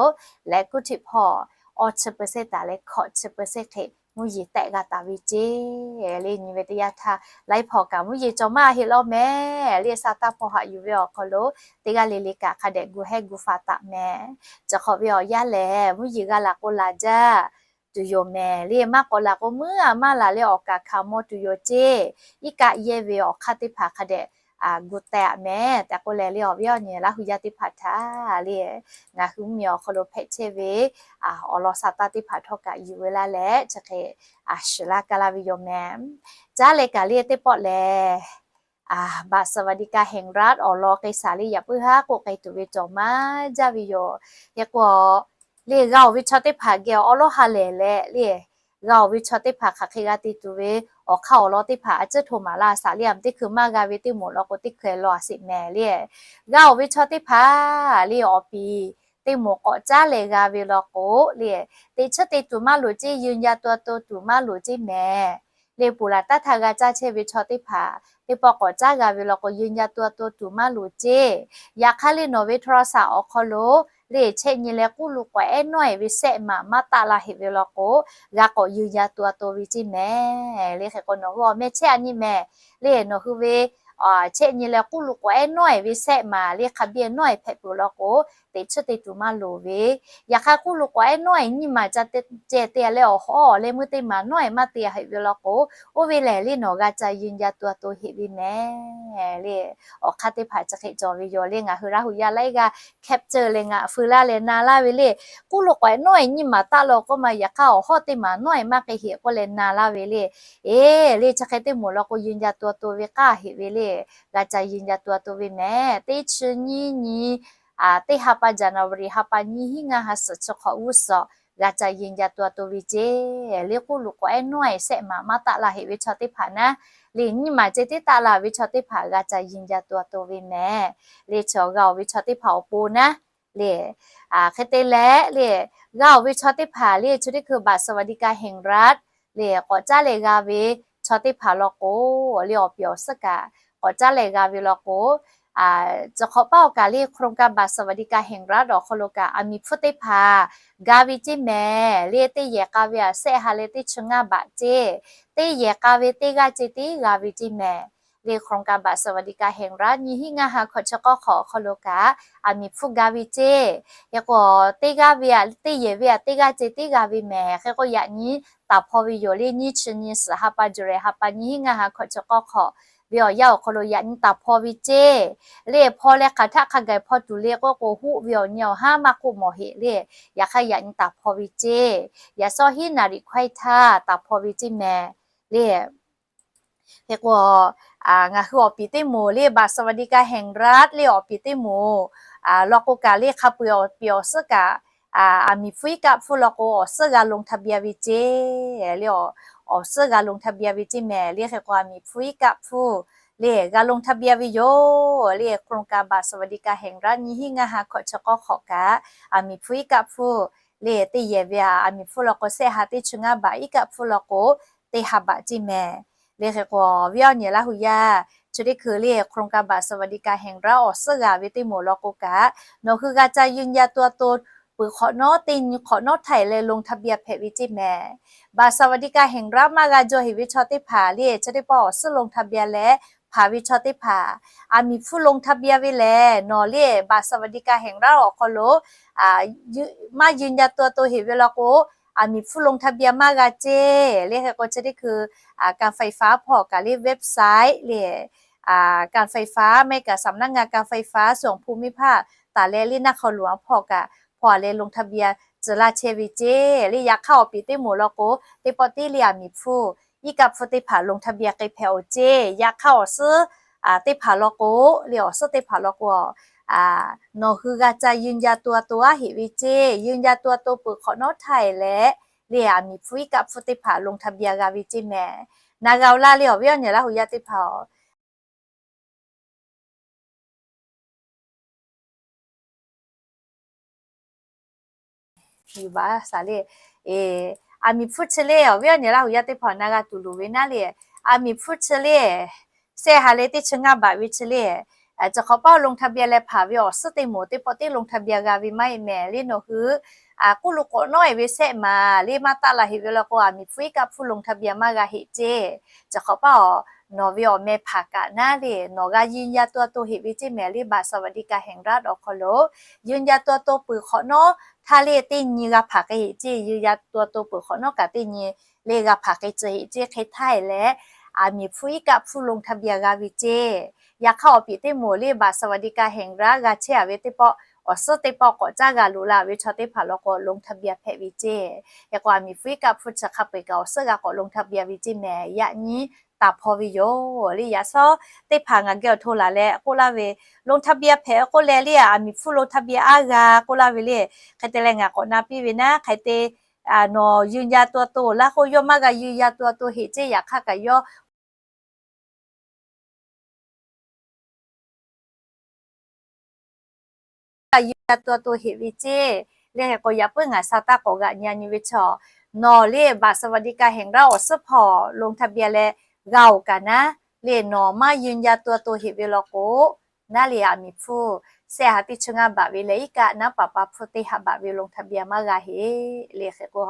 leh kuˇ htiꞈ hpawˇ awˇ chi เปอร์เซ็นต์ taˍ leh hkawꞈ chi เปอร์เซ็นต์ hk'e mvuhˇ yeˬ tehꞈ g'a taˍ ve ceˇ. Le nyi ve teˇ yanˇ htaˇ laiˉ hpawˇ kaꞈ mvuhˇ yeˬ cawˬ maˇ heˆ law mehˍ. Le sa taˇ hpaw haꞈ yuˬ ve awˬ hk'aw lo teˇ g'aˇ le le kaꞈ hk'a dehꞈ gu hehˇ gu faˍ taˍ mehˍ. Cawˬ hk'awꞈ ve awˬ yanˇ lehˬ mvuhˇ yeˬ g'a laˬ k'o laˬ jaˇ tuˬ yoˬ mehˍ. Le maˇ k'awꞈ laˬ k'o meuˉ a maˇ laˬ leh awˬ kaˍ hkanˍ maw tuˬ yoˬ ceˇ. Iˉ kaˆ yehˇ ve awˬ hk'aˇ teˇ hpaˍ hk'a dehꞈ gu teh a mehˍ tehꞈ k'oˆ leh le awˬ viˉ awˬ nyi Laˇ hu yaˇ teˇ hpaˍ htaꞈ le ngaˬ hui mvuhˇmiˬ awˬ hk'aw lo hpehꞈ chehˇ ve awˬ lawn sa taˇ teˇ hpaˍ htawˇ kaꞈ yuˬ veu laˇ leh chi hk'e shiˍ laˇ kaˇ laˇ ve yoˬ mehˍ. Caˉ leh kaꞈ le teˇ pawˆ lehˬ บัตรสวัสดิการแห่งรัฐ awˬ lawn k'ai shaˍ le yaꞈ puiˉ haˉ k'oˆ k'ai tuˬ ve cawˬ maˇ jaˇ ve yoˬ. Hk'e k'o le g'a oˬ ve chaw teˇ hpaˍ geh awˉ lawˉ ha lehˬ leh le g'a oˬ ve chaw teˇ hpaˍ hk'aˬ hk'e g'a te tuˬ ve awˬ hk'aˇ awˬ lawn teˇ hpaˍ a ciˉ hto maˍ laˇ shaˍ le a meuꞈ teˇ hkui maˇ g'a ve teˇ moˍ law k'o teˇ hkui lawˬ a sheˍ mehˍ le. G'a oˬ ve chaw teˇ hpaˍ le awˬ piˍ teˇ moˍ k'awꞈ caˉ leh g'a ve law k'o le teꞈ chiˉ te tuˬ maˇ loˍ ceˇ, ยืนยันตัวตน tuˬ maˇ loˍ ceˇ mehˍ. Le ponˬ laˬ taˇ htaˇ g'a caˇ chehˇ ve chaw teˇ hpaˍ teˇ pawˆ k'awꞈ caˉ g'a ve law k'o ยืนยันตัวตน tuˬ maˇ loˍ ceˇ. Yaꞈ hk'aˇ le nawˬ ve โทรศัพท์ awˬ hk'aw lo le chehˇ nyi leh k'uˉ lo k'awꞈ ehˉ nawˉ e ve sehˆ maˍ maˇ taˆ la heꞈ ve law k'o g'a k'awꞈ ยืนยันตัวตน ve ceˇ mehˍ. Le hk'e k'o nawˬ hui awˬ meh chehˇ a nyi mehˍ. Le nawˬ hui ve chehˇ nyi leh k'oˆ lo k'awꞈ ehˉ nawˉ-ehˍ ve sehˆ maˍ le hk'a biˇ nawˉ-ehˍ hpehꞈ peuˬ law k'o, teꞈ chiˇ te tuˬ maˇ loˍ ve. Yaꞈ hk'aˇ k'oˆ lo k'awꞈ ehˉ nawˉ-ehˍ nyiˇ maˍ ca ceh te leh awˬ hawˉ leh meuˇ teˇ maˍ nawˉ-ehˍ maˇ te heꞈ ve law k'o, oˇ ve lehˬ le nawˬ g'a ca ยืนยันตัวตน heꞈ ve mehˍ le. Awˬ hk'aˇ teˇ hpaˍ chi hk'e cawˬ ve yoˬ le. Ngaˬ hui Laˇ hu yaˇ laiˉ g'aˇ capture leh ngaˬ feu laˇ leh na laˇ ve le. K'oˆ lo k'awꞈ ehˉ nawˉ-ehˍ nyiˇ maˍ taˆ law k'oˆ ma, yaꞈ hk'aˇ awˬ hawˉ teˇ maˍ nawˉ-ehˍ maˇ k'e heꞈ k'oˆ leh na laˇ ve le. Eˬ le, chi hk'e teˇ moˍ law k'o ยืนยันตัวตน ve k'aˇ heꞈ ve le. G'a ca ยืนยันตัวตน ve mehˍ. Teˇ chi nyiˇ nyi teˇ ha pa January ha pa nyiˇ hinˉ ngaˇ ha suhˍ chi hk'awꞈ g'uˇ suhˍ g'a ca ยืนยันตัวตน ve ceˇ le. K'oˆ lo k'awꞈ ehˉ nawˉ-ehˍ sehˆ maˍ maˇ taˆ la heꞈ ve chaw teˇ hpaˍ naˉ le, nyiˇ maˍ ceh tiˉ taˆ la ve chaw teˇ hpaˍ g'a ca ยืนยันตัวตน ve mehˍ le. Chi g'a-oˬ ve chaw teˇ hpaˍ awˬ pon naˉ le. Hk'e te leh le, g'a-oˬ ve chaw teˇ hpaˍ le chi teˇ hkui บัตรสวัสดิการแห่งรัฐ le k'awꞈ caˉ leh g'a ve chaw teˇ hpaˍ law k'o, le awˬ piˍ awˬ suhˉ kaꞈ k'awꞈ caˉ leh g'a ve law k'o, chi hk'awꞈ paˉ awˬ kaꞈ le โครงการบัตรสวัสดิการแห่งรัฐ awˬ hk'aw lo kaꞈ aˬ miˍ hpfuhˇ teˇ hpaˍ g'a ve ceˇ mehˍ le. Teˇ yehˬ k'a ve aꞈ sehˆ ha leh teˇ chi ngaˇ baꞈ ceˇ, teˇ yehˬ k'a ve teˇ g'aˇ ceh tiˉ g'a ve ceˇ mehˍ le. โครงการบัตรสวัสดิการแห่งรัฐ nyiˇ hinˉ ngaˇ ha hkawꞈ chi k'awˇ hk'awꞈ awˬ hk'aw lo kaꞈ aˬ miˍ hpfuhˇ g'a ve ceˇ. Hk'e k'o, teˇ g'aˇ ve aꞈ teˇ yehˬ ve aꞈ teˇ g'aˇ ceh tiˉ g'a ve mehˍ. Hk'e k'o yaꞈ nyi taˍ hpaw ve yoˬ le. Nyiˇ chi nyi suhˍ ha pa July ha pa nyiˇ hinˉ ngaˇ ha hkawꞈ chi k'awˇ hk'awꞈ ve awˬ yanˇ awˬ hk'aw lo yaꞈ nyi taˍ hpaw ve ceˇ le. Hpaw leh hk'aˬ htaˆ hk'a gaˬ hpaw tuˬ le k'oˆ k'o, hoˆ ve awˬ nyi awˬ haˉ maˇ k'oˆ mawˬ heꞈ le. Yaꞈ hk'aˇ yaꞈ nyi taˍ hpaw ve ceˇ. Yaꞈ sawˉ hiˉ naˍ riˍ hkawehˇ htaˇ taˍ hpaw ve ceˇ mehˍ le. Hk'e k'o, ngaˬ hui awˬ piˍ teˇ moˍ le บัตรสวัสดิการแห่งรัฐ le awˬ piˍ teˇ moˍ law k'o kaꞈ le hk'a peu-eˬ awˬ piˍ awˬ suhˉ kaꞈ aˬ miˍ hpfuhˇ iˉ kaˆ hpfuhˇ law k'o awˬ suhˉ g'a ลงทะเบียน ve ceˇ le. Awˬ suhˉ g'a ลงทะเบียน ve ceˇ mehˍ le. Hk'e k'o aˬ miˍ hpfuhˇ iˉ kaˆ hpfuhˇ le g'a ลงทะเบียน ve yoˬ le. โครงการบัตรสวัสดิการแห่งรัฐ nyiˇ hinˉ ngaˇ ha hkawꞈ chi k'awˇ hk'awꞈ kaꞈ aˬ miˍ hpfuhˇ iˉ kaˆ hpfuhˇ le teˇ yehˬ ve aꞈ aˬ miˍ hpfuhˇ law k'o sehˆ ha teˇ chi ngaˇ baꞈ, iˉ kaˆ hpfuhˇ law k'o teˇ ha baꞈ ceˇ mehˍ le. Hk'e k'o, viˉ awˬ nyi Laˇ hu yaˇ, chi teˇ hkui le โครงการบัตรสวัสดิการแห่งรัฐ awˬ suhˉ g'a ve teˇ moˍ law k'o kaꞈ, nawˬ hui g'a ca ยืนยันตัวตน peuˬ hk'awꞈ nawˉ teˇ nyi hk'awꞈ nawˉ htaˇ leh ลงทะเบียน hpehꞈ ve ceˇ mehˍ. บัตรสวัสดิการแห่งรัฐ maˇ g'a jaw heꞈ ve chaw teˇ hpaˍ le chi teˇ pawˆ awˬ suhˉ ลงทะเบียน leh hpanˍ ve chaw teˇ hpaˍ, aˬ miˍ hpfuhˇ ลงทะเบียน ve lehˬ nawˬ le บัตรสวัสดิการแห่งรัฐ awˬ hk'aw lo maˇ ยืนยันตัวตน heꞈ ve law k'o, aˬ miˍ hpfuhˇ ลงทะเบียน maˇ g'a ceˇ le. Hk'e k'o chi teˇ hkui การไฟฟ้า hpawˇ kaꞈ le website le การไฟฟ้า ไม่ก็สำนักงานการไฟฟ้า ส่วนภูมิภาค taˍ leh le naˇ hk'aw luˬ-a hpawˇ kaꞈ hpawˇ a leh ลงทะเบียน tcuh laˇ chehˇ ve ceˇ le. Yaꞈ hk'aˇ awˬ piˍ teˇ moˍ law k'o, teˇ pawˆ tiˉ le aˬ miˍ hpfuhˇ iˉ kaˆ hpfuhˇ teˇ hpaˍ ลงทะเบียน k'ai hpehꞈ-oˬ ceˇ. Yaꞈ hk'aˇ awˬ suhˉ teˇ hpaˍ law k'o, le awˬ suhˉ teˇ hpaˍ law k'o, nawˬ hui g'a ca ยืนยันตัวตน aˉ heꞈ ve ceˇ. ยืนยันตัวตน peuˬ hk'awꞈ nawˉ htaˇ leh le aˬ miˍ hpfuhˇ iˉ kaˆ hpfuhˇ teˇ hpaˍ ลงทะเบียน g'a ve ceˇ mehˍ. Na g'a-oˬ laˇ le awˬ viˉ awˬ nyi Laˇ hu yaˇ teˇ hpaˍ-oˬ. Yuˬ baˬ saˍ le, aˬ miˍ hpfuhˇ chi le awˬ viˉ awˬ nyi Laˇ hu yaˇ teˇ hpaˍ na g'a tuˬ loˍ ve naˉ le, aˬ miˍ hpfuhˇ chi le sehˆ ha leh teˇ chi ngaˇ baꞈ ve chi le, chi hk'awꞈ paˉ ลงทะเบียน leh hpanˍ ve awˬ suhˉ teˇ moˍ teˇ pawˆ tiˉ ลงทะเบียน g'a ve maˇ heˆ mehˍ le. Nawˬ hui k'oˆ lo k'awꞈ nawˉ-e ve sehˆ maˍ le maˇ taˆ la heꞈ ve law k'o, aˬ miˍ hpfuhˇ iˉ kaˆ hpfuhˇ ลงทะเบียน maˇ g'a heꞈ ceˇ. Chi hk'awꞈ paˉ-oˬ, nawˬ ve awˬ meh hpanˍ kaꞈ naˉ le nawˬ g'a ยืนยันตัวตน heꞈ ve ceˇ mehˍ le. บัตรสวัสดิการแห่งรัฐ awˬ hk'aw lo ยืนยันตัวตน peuˬ hk'awꞈ nawˉ htaˇ le teˇ nyi g'a hpanˍ k'ai heꞈ ceˇ. ยืนยันตัวตน peuˬ hk'awꞈ nawˉ kaꞈ teˇ nyi le g'a hpanˍ k'ai tcuh heꞈ ceˇ. Hk'e htaˇ leh aˬ miˍ hpfuhˇ iˉ kaˆ hpfuhˇ ลงทะเบียน g'a ve ceˇ. Yaꞈ hk'aˇ awˬ piˍ teˇ moˍ le บัตรสวัสดิการแห่งรัฐ g'a chehˇ-a ve teˇ pawˆ awˬ suhˉ teˇ pawˆ k'awꞈ caˇ g'a loꞈ la ve chaw teˇ hpaˍ law k'o ลงทะเบียน hpehꞈ ve ceˇ. Hk'e k'o aˬ miˍ hpfuhˇ iˉ kaˆ hpfuhˇ chi hk'a peu-eˬ kaꞈ awˬ suhˉ g'a k'awꞈ ลงทะเบียน ve ceˇ mehˍ. Yaꞈ nyi taˍ hpaw ve yoˬ le. Yaꞈ sawˉ teˇ hpaˍ ngaˬ geh awˬ hto laˬ leh k'oˆ laˇ ve ลงทะเบียน hpehꞈ k'oˆ leh le aˬ miˍ hpfuhˇ ลงทะเบียน aˉ g'a k'oˆ laˇ ve le. Hk'e te leh ngaˬ k'awꞈ na piˇ ve naˉ, hk'e te nawˬ ยืนยันตัวตน laˇ k'o yawˇ maˇ g'a ยืนยันตัวตน heꞈ ceˇ. Yaꞈ hk'aˇ kaꞈ yawˇ ยืนยันตัวตน heꞈ ve ceˇ. Le hk'e k'o yaꞈ puiˉ ngaˬ sha taˇ k'awꞈ g'aꞈ nyi nyi ve chaw, nawˬ le บัตรสวัสดิการแห่งรัฐ awˬ suhˉ hpawˇ ลงทะเบียน leh g'a-oˬ kaꞈ naˉ le nawˬ maˇ ยืนยันตัวตน heꞈ ve law k'o, naˉ le aˬ miˍ hpfuhˇ sehˆ ha teˇ chi ngaˇ baꞈ ve leh iˉ kaˆ naˉ paˍ pa hpfuhˇ teˇ ha baꞈ ve ลงทะเบียน maˇ g'a heꞈ le. Hk'e k'o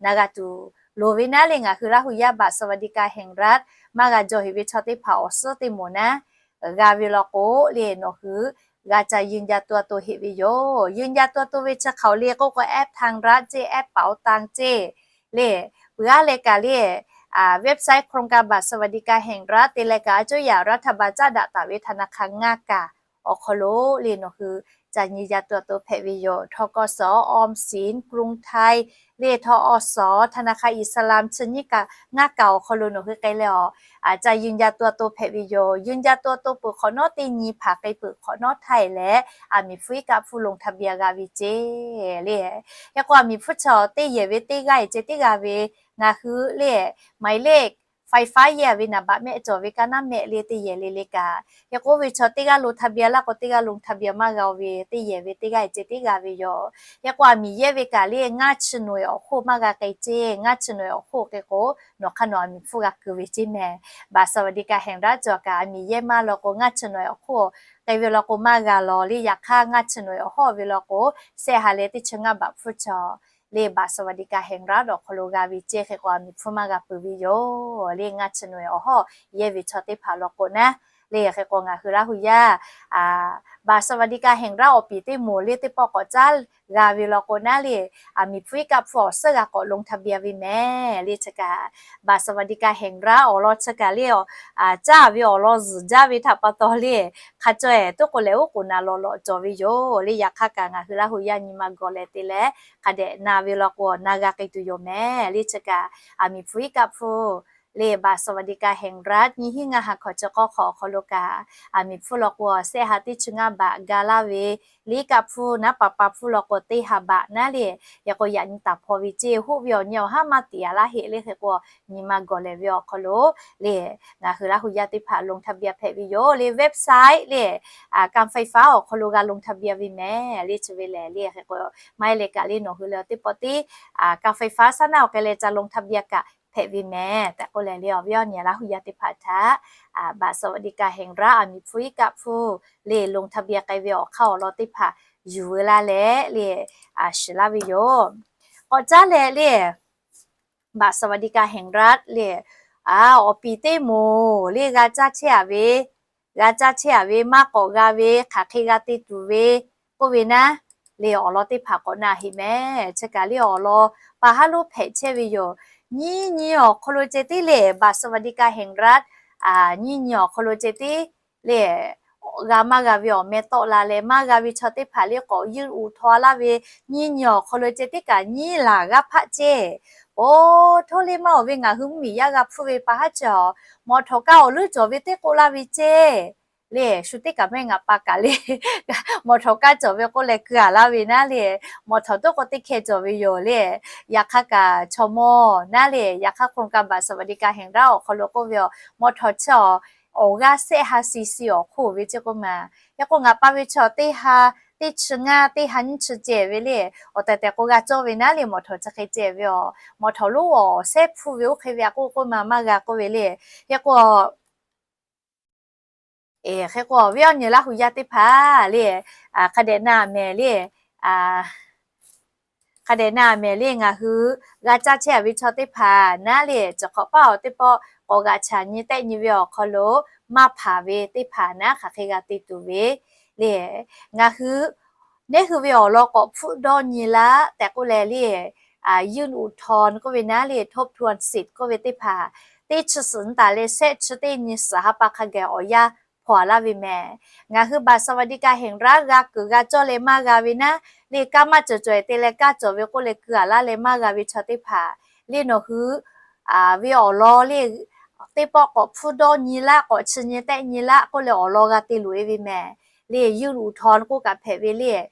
na g'a tuˬ loˍ ve naˉ le ngaˬ hui Laˇ hu yaˇ บัตรสวัสดิการแห่งรัฐ maˇ g'a jaw heꞈ ve chaw teˇ hpaˍ awˬ suhˉ teˇ moˍ naˉ g'a ve law k'o le, nawˬ hui g'a ca ยืนยันตัวตน heˆ ve yoˬ. ยืนยันตัวตน ve chi hk'aˬ le k'oˆ k'o, แอปธนาคาร ceˇ, แอปเป๋าตัง ceˇ le. Peuˬ aˉ leh kaꞈ le, website โครงการบัตรสวัสดิการแห่งรัฐ te leh kaꞈ, a coˇ yaꞈ รัฐบาล caˉ daꞈ taˍ ve ธนาคาร ngaˇ kaˬ awˬ hk'aw lo le, nawˬ hui ca ยืนยันตัวตน hpehꞈ ve yoˬ. ทกส, ออมสิน, กรุงไทย le, ทอส, ธนาคารอิสลาม chi nyiˇ kaˬ ngaˇ kaˬ awˬ hk'aw lo nawˬ hui k'ai leh awˬ, ca ยืนยันตัวตน hpehꞈ ve yoˬ. ยืนยันตัวตน peuˬ hk'awꞈ nawˉ teˇ nyi hpaˍ k'ai peuˬ hk'awꞈ nawˉ htaˇ leh, aˬ miˍ hpu iˉ kaˆ hpfuhˇ ลงทะเบียน g'a ve ceˇ le. Hk'e k'o, aˬ miˍ hpfuhˇ chi awˬ teˇ yehˬ ve teˇ g'aˇ e ceh tiˉ g'a ve, ngaˬ hui le, หมายเลขไฟฟ้า yehˇ ve นามบัตร mehˆ cawˬ ve kaˇ naˉ mehˆ le teˇ yehˬ le le kaꞈ, hk'e k'oˆ ve chaw teˇ g'aˇ ลงทะเบียน laˇ k'o, teˇ g'aˇ ลงทะเบียน maˇ g'a ve teˇ yehˬ ve teˇ g'aˇ e ceh tiˉ g'a ve yoˬ. Hk'e k'o, aˬ miˍ yehˇ ve kaꞈ le, ngaˇ chi nawˬ e awˬ hk'oˆ maˇ g'a k'ai ceˇ. Ngaˇ chi nawˬ e awˬ hk'oˆ k'ai k'o, nawˬ hk'aˇ nawˬ aˬ miˍ hpfuhˇ g'a keu ve ceˇ mehˍ. บัตรสวัสดิการแห่งรัฐ cawˬ kaꞈ, aˬ miˍ yehˇ maˇ law k'o, ngaˇ chi nawˬ e awˬ hk'oˆ k'ai ve law k'o, maˇ g'a law le. Yaꞈ hk'aˇ, ngaˇ chi nawˬ e awˬ hawˉ ve law k'o, sehˆ ha leh teˇ chi ngaˇ บาท hpfuhˇ cawˬ le, บัตรสวัสดิการแห่งรัฐ awˬ hk'aw lo g'a ve ceˇ. Hk'e k'o, aˬ miˍ hpfuhˇ maˇ g'a peuˬ ve yoˬ le. Ngaˇ chi nawˬ e awˬ hawˉ yehˇ ve chaw teˇ hpaˍ law k'o naˉ le. Hk'e k'o, ngaˬ hui Laˇ hu yaˇ บัตรสวัสดิการแห่งรัฐ awˬ piˍ teˇ moˍ le teˇ pawˆ k'awꞈ caˉ g'a ve law k'o naˉ le, aˬ miˍ hpu iˉ kaˆ hpfuhˇ awˬ suhˉ g'a k'awꞈ ลงทะเบียน ve mehˍ le. Chi kaꞈ, บัตรสวัสดิการแห่งรัฐ awˬ lawn chi kaꞈ le, caˉ ve awˬ lawn zuhˬ jaˇ ve htaꞈ pa taw le, hk'a caw e toˉ k'o lehˬ, oˉ k'oˍ naˍ lawꞈ lawꞈ cawˬ ve yoˬ le. Yaꞈ hk'aˇ kaꞈ, ngaˬ hui Laˇ hu yaˇ nyi ma gawˬ leh te leh, hk'a dehꞈ na ve law k'o, na g'a k'ai tuˬ yoˬ mehˍ le. Chi kaꞈ, aˬ miˍ hpu iˉ kaˆ hpfuhˇ le, บัตรสวัสดิการแห่งรัฐ nyiˇ hinˉ ngaˇ ha hkawꞈ chi k'awˇ hk'awꞈ awˬ hk'aw lo kaꞈ, aˬ miˍ hpfuhˇ law k'o, sehˆ ha teˇ chi ngaˇ บาท g'a laˇ ve le. Iˉ kaˆ hpfuhˇ naˉ pa pa hpfuhˇ law k'o, teˇ ha บาท naˉ le. Hk'e k'o, yaꞈ nyi taˍ hpaw ve ceˇ, hoˆ ve awˬ nyi awˬ haˉ maˇ tiꞈ yaꞈ laˇ heˆ le. Hk'e k'o, nyi ma gawˬ lehˬ ve awˬ hk'aw lo le, ngaˬ hui Laˇ hu yaˇ teˇ hpaˍ ลงทะเบียน hpehꞈ ve yoˬ le. Website le, การไฟฟ้า awˬ hk'aw lo g'a ลงทะเบียน ve mehˍ le. Chi ve lehˬ le, hk'e k'o, maˇ heˆ leh kaꞈ le, nawˬ hui lehˬ teˇ pawˆ tiˉ การไฟฟ้า saˉ naˉ awˬ k'ai leh ca ลงทะเบียน kaꞈ hpehꞈ ve mehˍ tehꞈ k'oˆ leh le, awˬ viˉ awˬ nyi Laˇ hu yaˇ teˇ hpaˍ htaꞈ บัตรสวัสดิการแห่งรัฐ aˬ miˍ hpu iˉ kaˆ hpfuhˇ le ลงทะเบียน k'ai ve awˬ hk'aˇ awˬ lawn teˇ hpaˍ yuˬ veu laˇ leh le, shiˍ laˇ ve yoˬ. K'awꞈ caˉ leh le, บัตรสวัสดิการแห่งรัฐ le, awˬ piˍ teˇ moˍ le g'a caˇ chehˇ a ve, g'a caˇ chehˇ a ve, maˇ k'awꞈ g'a ve, hk'aˬ hk'e g'a te tuˬ ve k'oˆ ve naˉ le, awˬ lawn teˇ hpaˍ k'awꞈ na heˆ mehˍ. Chi kaꞈ le, awˬ lawn pa haˉ lonˉ hpehꞈ chehˇ ve yoˬ. Nyiˇ nyi awˬ hk'aw lo ceh tiˉ le, บัตรสวัสดิการแห่งรัฐ nyiˇ nyi awˬ hk'aw lo ceh tiˉ le, g'a maˇ g'a ve awˬ meh tawˆ la leh, maˇ g'a ve chaw teˇ hpaˍ le k'awꞈ ยื่นอุทธรณ์ laˇ ve, nyiˇ nyi awˬ hk'aw lo ceh tiˉ kaꞈ nyiˇ laˬ g'aˇ hpaˆ ceˇ. Oˇ, hto le maˇ awˬ ve ngaˬ hui mvuhˇmiˬ yaˇ g'a hpfuhˇ ve pa haˉ chi awˬ, mawˬ htawˍ kaˇ awˬ leuˉ cawˬ ve teˇ k'oˆ laˇ ve ceˇ le. Shu teˇ kaꞈ mehˆ ngaˬ pa kaꞈ le, mawˬ htawˍ kaˇ cawˬ ve k'oˆ leh keu a laˇ ve naˉ le, mawˬ htawˍ toˉ k'o teˇ hkeh cawˬ ve yoˬ le. Yaꞈ hk'aˇ kaꞈ chaw mawˇ naˉ le, yaꞈ hk'aˇ โครงการบัตรสวัสดิการแห่งรัฐ awˬ hk'aw lo k'oˆ ve awˬ, mawˬ htawˍ chi awˬ, awˬ g'aˇ sehˆ ha si si awˬ hk'oˆ ve ceˇ k'oˆ ma. Hk'e k'o, ngaˬ pa ve chi awˬ teˇ ha, teˇ chi ngaˇ, teˇ ha nyiˇ chi ceh ve le. Awˬ tehˬ tehˬ k'o g'a cawˇ ve naˉ le, mawˬ htawˍ chi hk'e ceh ve awˬ, mawˬ htawˍ lonˉ awˬ sehˉ hpfuhˇ ve oˇ hk'e ve a k'oˆ k'oˆ ma maˇ g'a k'oˆ ve le. Hk'e k'o, hk'e k'o, awˬ viˉ awˬ nyi Laˇ hu yaˇ teˇ hpaˍ le, hk'a dehꞈ na mehˍ le, hk'a dehꞈ na mehˍ le, ngaˬ hui g'a caˇ chehˇ a ve chaw teˇ hpaˍ naˉ le, cawˬ hk'awꞈ paˉ awˬ teˇ pawˆ k'awꞈ g'aꞈ chaꞈ nyi tehˆ nyi ve awˬ hk'aw lo maˇ hpaˍ ve teˇ hpaˍ naˉ hk'aˬ hk'e g'a te tuˬ ve le. Ngaˬ hui neˉ hui ve awˬ lawn k'awꞈ hpfuhˆ dawˇ nyi laˇ tehꞈ k'oˆ leh le, ยื่นอุทธรณ์ k'oˆ ve naˉ le, ทบทวนสิทธิ์ k'oˆ ve teˇ hpaˍ, teˇ chi suhˍ nyi taˍ leh sehˆ chi teˇ nyi suhˍ ha pa hk'a gaˬ awˬ yanˇ hpaw a laˇ ve mehˍ. Ngaˬ hui บัตรสวัสดิการแห่งรัฐ g'a kuiˬ g'a cawˇ leh maˇ g'a ve naˉ le, kaˇ maˇ cawˬ cawˬ e te leh kaˇ cawˬ ve k'oˆ leh keu a laˇ leh maˇ g'a ve chaw teˇ hpaˍ le, nawˬ hui ve awˬ lawn le, teˇ pawˆ k'awꞈ hpfuhˆ dawˇ nyi laˇ, k'awꞈ chi nyi tehˆ nyi laˇ k'oˆ leh awˬ lawn g'a te loꞈ e ve mehˍ le. ยื่นอุทธรณ์ k'oˆ kaꞈ hpehꞈ ve le,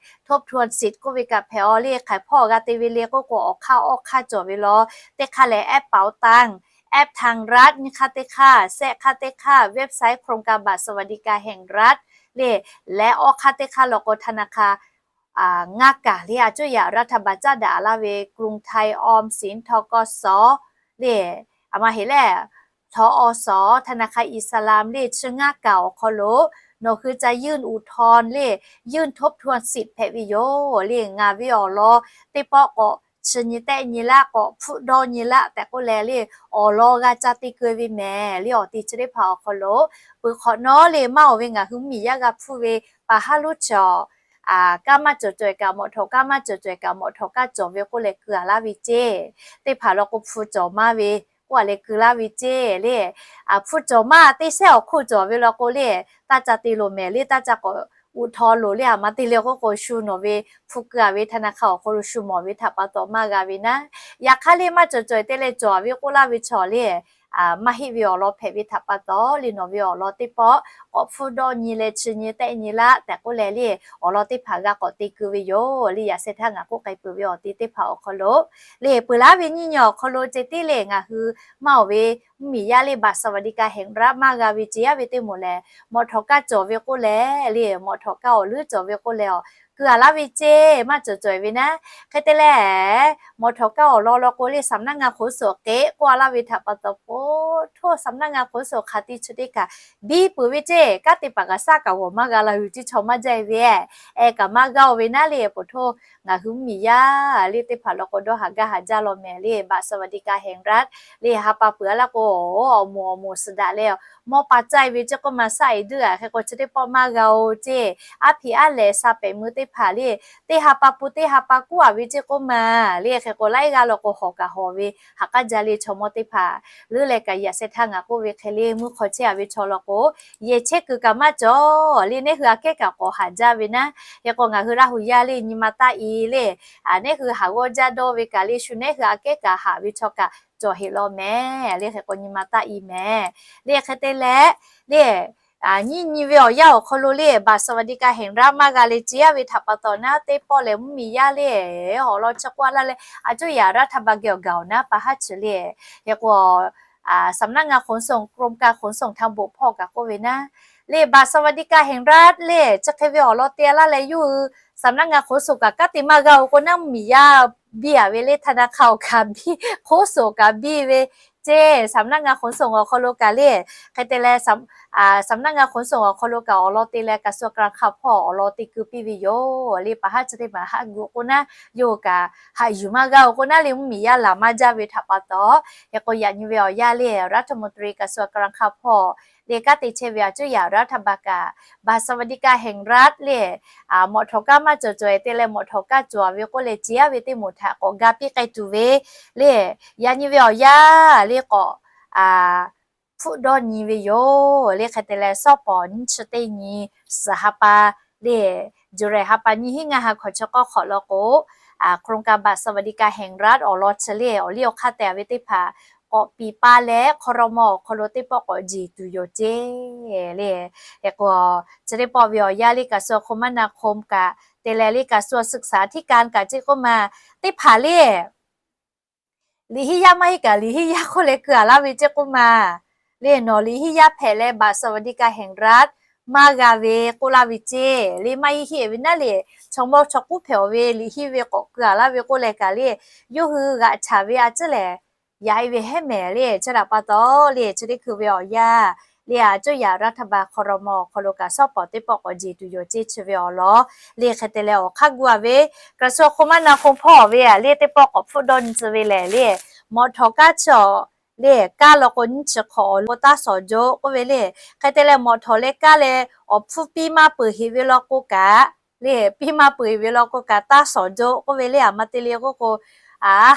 ทบทวนสิทธิ์ k'oˆ ve kaꞈ hpehꞈ a le, hk'aiˬ hpawˇ g'a te ve le k'oˆ k'o, awˬ hk'aˇ awˬ hk'aˇ cawˬ ve law. Teˇ hk'aˇ lehˬ แอปเป๋าตัง แอปธนาคาร nyiˇ hk'aˇ teˇ hk'aˇ, sehˆ hk'aˇ teˇ hk'aˇ, website โครงการบัตรสวัสดิการแห่งรัฐ le, leh awˬ hk'aˇ teˇ hk'aˇ law k'o ธนาคาร ngaˇ kaˬ le, a coˇ yaꞈ รัฐบาล caˉ daꞈ laˇ ve กรุงไทย, ออมสิน, ทกส le, a ma heˍ lehˬ ทอส, ธนาคารอิสลาม le, chi ngaˇ kaˬ awˬ hk'aw lo nawˬ hui ca ยื่นอุทธรณ์ le, ยื่นทบทวนสิทธิ์ hpehꞈ ve yoˬ le. Ngaˬ ve awˬ lawn teˇ pawˆ k'awꞈ chi nyi tehˆ nyi laˇ k'awꞈ hpfuhˆ dawˇ nyi laˇ tehꞈ k'oˆ leh le, awˬ lawn g'a ca te keu ve mehˍ le. Awˬ te chi teˇ hpaˍ awˬ hk'aw lo peuˬ hk'awꞈ nawˉ le maˇ oˬ ve ngaˬ hui mvuhˇmiˬ yaˇ g'a hpfuhˇ ve pa haˉ lonˉ chi awˬ, kaˇ maˇ cawˬ cawehˬ kaꞈ mawꞈ htawꞈ, kaˇ maˇ cawˬ cawehˬ kaꞈ mawꞈ htawꞈ kaˇ cawˬ ve k'oˆ leh keu a laˇ ve ceˇ. Teˇ hpaˍ law k'o hpu cawˬ maˇ ve k'oˆ a leh keu laˇ ve ceˇ le. Hpu cawˬ maˇ teˇ sehˉ awˬ hk'oˆ cawˬ ve law k'o le, taˇ ca te loˬ mehˍ le, taˇ ca k'awꞈ uꞈ htaw loˬ le. A ma te le k'oˆ k'o shu nawˬ ve hpu keu a ve htaˇ na hk'a awˬ hk'aw lo shu mawˬ ve htaꞈ pa taw maˇ g'a ve naˉ. Yaꞈ hk'aˇ le maˇ cawˬ cawehˬ te leh cawˬ ve k'oˆ laˇ ve chaw le, maˇ heˆ ve awˬ lawn hpehꞈ ve htaꞈ pa taw le, nawˬ ve awˬ lawn teˇ pawˆ k'awꞈ hpfuhˆ dawˇ nyi leh chi nyi tehˆ nyi laˇ tehꞈ k'oˆ leh le, awˬ lawn teˇ hpaˍ g'a k'awꞈ te keu ve yoˬ le. Yaꞈ sheh htaˇ ngaˬ k'oˆ k'ai peuˬ ve awˬ te teˇ hpaˍ awˬ hk'aw lo le, peuˬ laˉ ve nyiˇ nyi awˬ hk'aw lo ceh tiˉ le ngaˬ hui maˇ oˬ ve mvuhˇmiˬ yaˇ le บัตรสวัสดิการแห่งรัฐ maˇ g'a ve ceˇ yaˇ ve teˇ moˍ lehˬ, mawꞈ htawꞈ kaˇ cawˬ ve k'oˆ leh le, mawꞈ htawꞈ kaˇ awˬ leuˉ cawˬ ve k'oˆ leh awˬ keu a laˇ ve ceˇ, maˇ cawˬ cawehˬ ve naˉ. Hk'e te leh, mawꞈ htawꞈ kaˇ awˬ lawn law k'o le สำนักงานขนส่ง k'ehˆ k'oˆ a laˇ ve htaꞈ pa taw po htoˇ สำนักงานขนส่ง hk'aˬ te chi teˇ kaꞈ biˇ peuˬ ve ceˇ. Kanˉ te paˍ kaꞈ shaˉ kaꞈ g'awˬ maˇ g'a la hui tiˇ chaw maˇ jaˇ e ve, ehˉ kaꞈ maˇ g'a oˬ ve naˉ le. Po htoˇ ngaˬ hui mvuhˇmiˬ yaˇ le teˇ hpaˍ law k'o dawˇ haˍ gaˇ haˍ jaˇ law mehˍ le. บัตรสวัสดิการแห่งรัฐ le ha pa peuˬ a laˇ k'o, awˬ moˍ awˬ moˍ suhˍ daꞈ leh mawˇ pa caˇ e ve ceˇ k'oˆ ma shaˆ e duiˇ a hk'e k'o chi teˇ pawˆ maˇ g'a oˬ ceˇ. Aˉ hpiꞈ aˉ lehˬ sha pehˍ mui teˇ hpaˍ le, teˇ ha pa pu teˇ ha pa kuˉ a ve ceˇ k'oˆ ma le. Hk'e k'o laiˉ g'aˇ law k'o hawˬ kaꞈ hawˬ ve, haꞈ k'aˉ jaˇ le chaw mawˇ teˇ hpaˍ. Leuˉ leh kaꞈ yaꞈ sheh htaˇ ngaˬ k'oˆ ve hk'e le meuˇ hk'aw chehˇ a ve chaw law k'o, yehˬ chehˇ kuiˬ kaꞈ maˇ cawˬ le. Neˉ hui aꞈ kehˉ kaꞈ k'awꞈ haꞈ jaˇ ve naˉ. Hk'e k'o ngaˬ hui Laˇ huˍ yaˇ le nyi ma taˆ e le, neˉ hui haˍ g'awˇ jaˇ dawˇ ve kaꞈ le shu neˉ hui aꞈ kehˉ kaꞈ haꞈ ve chaw kaꞈ cawˬ heꞈ law mehˍ le. Hk'e k'o nyi ma taˆ e mehˍ le. Hk'e te leh le, nyiˇ nyi ve awˬ yanˇ awˬ hk'aw lo le บัตรสวัสดิการแห่งรัฐ maˇ g'a le ceˇ yaˇ ve htaꞈ pa taw naˉ, teˇ pawˆ lehˬ mvuhˇmiˬ yaˇ le awˬ lawn chi k'oˆ a laˇ leh, a cuˇ yaꞈ รัฐบาล geh awˬ gaˬ awˬ naˉ pa haˉ chi le. Hk'e k'o สำนักงานขนส่ง กรมการขนส่งทางบก hpawˇ kaꞈ k'oˆ ve naˉ le, บัตรสวัสดิการแห่งรัฐ le chi hk'e ve awˬ lawn te a laˇ leh yawˇ hui สำนักงานขนส่ง kaꞈ kanˉ te maˇ g'a oˬ k'o naˉ, mvuhˇmiˬ yaˇ biˇ a ve le, ธนาคาร kaꞈ biˇ, โฆษก kaꞈ biˇ ve ceˇ. สำนักงานขนส่ง awˬ hk'aw lo kaꞈ le, hk'e te leh สำนักงานขนส่ง awˬ hk'aw lo kaꞈ awˬ lawn te leh กระทรวงการคลัง hpawˇ awˬ lawn te keu piˇ ve yoˬ le. Pa haˉ chi teˇ maˬ haˆ gu k'o naˉ, yawˇ hui kaꞈ haꞈ yuˬ maˇ g'a oˬ k'o naˉ le, mvuhˇmiˬ yaˇ laˬ maˇ jaˇ ve htaꞈ pa taw. Hk'e k'o yaꞈ nyi ve awˬ yanˇ le รัฐมนตรีกระทรวงการคลัง hpawˇ le kanˉ te chehˇ ve a cuˇ yaꞈ รัฐบาล kaꞈ บัตรสวัสดิการแห่งรัฐ le mawꞈ htawꞈ kaˇ maˇ cawˬ cawehˬ te leh mawꞈ htawꞈ kaˇ cawˬ ve k'oˆ leh ceˇ yaˇ ve teˇ moˍ htaꞈ k'awꞈ ga piˇ k'ai tuˬ ve le, yaꞈ nyi ve awˬ yanˇ le k'awꞈ hpfuhˆ dawˇ nyi ve yoˬ le. Hk'e te leh shawˉ pawˍ nyiˇ chi teˇ nyi suhˍ ha pa le, July ha pa nyiˇ hinˉ ngaˇ ha hkawꞈ chi k'awˇ hk'awꞈ law k'o, โครงการบัตรสวัสดิการแห่งรัฐ awˬ lawn chi le awˬ liˇ awˬ hk'aˇ te a ve teˇ hpaˍ k'awꞈ piˇ paˇ leh ครม. awˬ hk'aw lo teˇ pawˆ k'awꞈ jeˬ tuˬ yoˬ ceˇ le. Hk'e k'o chi teˇ pawˆ ve awˬ yanˇ le กระทรวงคมนาคม kaꞈ te leh le กระทรวงศึกษาธิการ kaꞈ ceˇ k'oˆ ma, teˇ hpaˍ le liꞈ hiˉ yaˇ maˇ heˆ kaꞈ liꞈ hiˉ yaˇ hk'oˆ leh keu a laˇ ve ceˇ k'oˆ ma le. Nawˬ liꞈ hiˉ yaˇ hpehꞈ leh บัตรสวัสดิการแห่งรัฐ maˇ g'a ve k'oˆ laˇ ve ceˇ le. Maˇ heˆ heˆ ve naˉ le, chaw mawˇ chaw k'uˉ hpehꞈ awˬ ve liꞈ hiˉ ve k'awꞈ keu a laˇ ve k'oˆ leh kaꞈ le, yawˇ hui g'aꞈ chaˍ ve a ciˉ lehˬ yaꞈ e ve heˉ mehˍ le. Chi htaꞈ pa taw le chi teˇ hkui ve awˬ yanˇ le a cuˇ yaꞈ รัฐบาล ครม. awˬ hk'aw lo kaꞈ shawˉ pawˍ teˇ pawˆ k'awꞈ jeˬ tuˬ yoˬ ceˇ chi ve awˬ lawn le. Hk'e te leh awˬ hk'aˇ gu a ve กระทรวงคมนาคม hpawˇ ve a le teˇ pawˆ k'awꞈ hpfuhˆ dawˇ nyi tcuh ve lehˬ le, mawꞈ htawꞈ kaˇ chi awˬ le kaˇ law k'o nyiˇ chi hk'awꞈ awˬ lawn k'o taˇ shawˍ joˆ k'oˆ ve le. Hk'e te leh mawꞈ htawꞈ leh kaˇ leh awˬ hpfuhˇ piˇ maˇ peuˬ heꞈ ve law k'o kaꞈ le, piˇ maˇ peuˬ heꞈ ve law k'o kaꞈ taˇ shawˍ joˆ k'oˆ ve le. A ma te le k'oˆ k'o,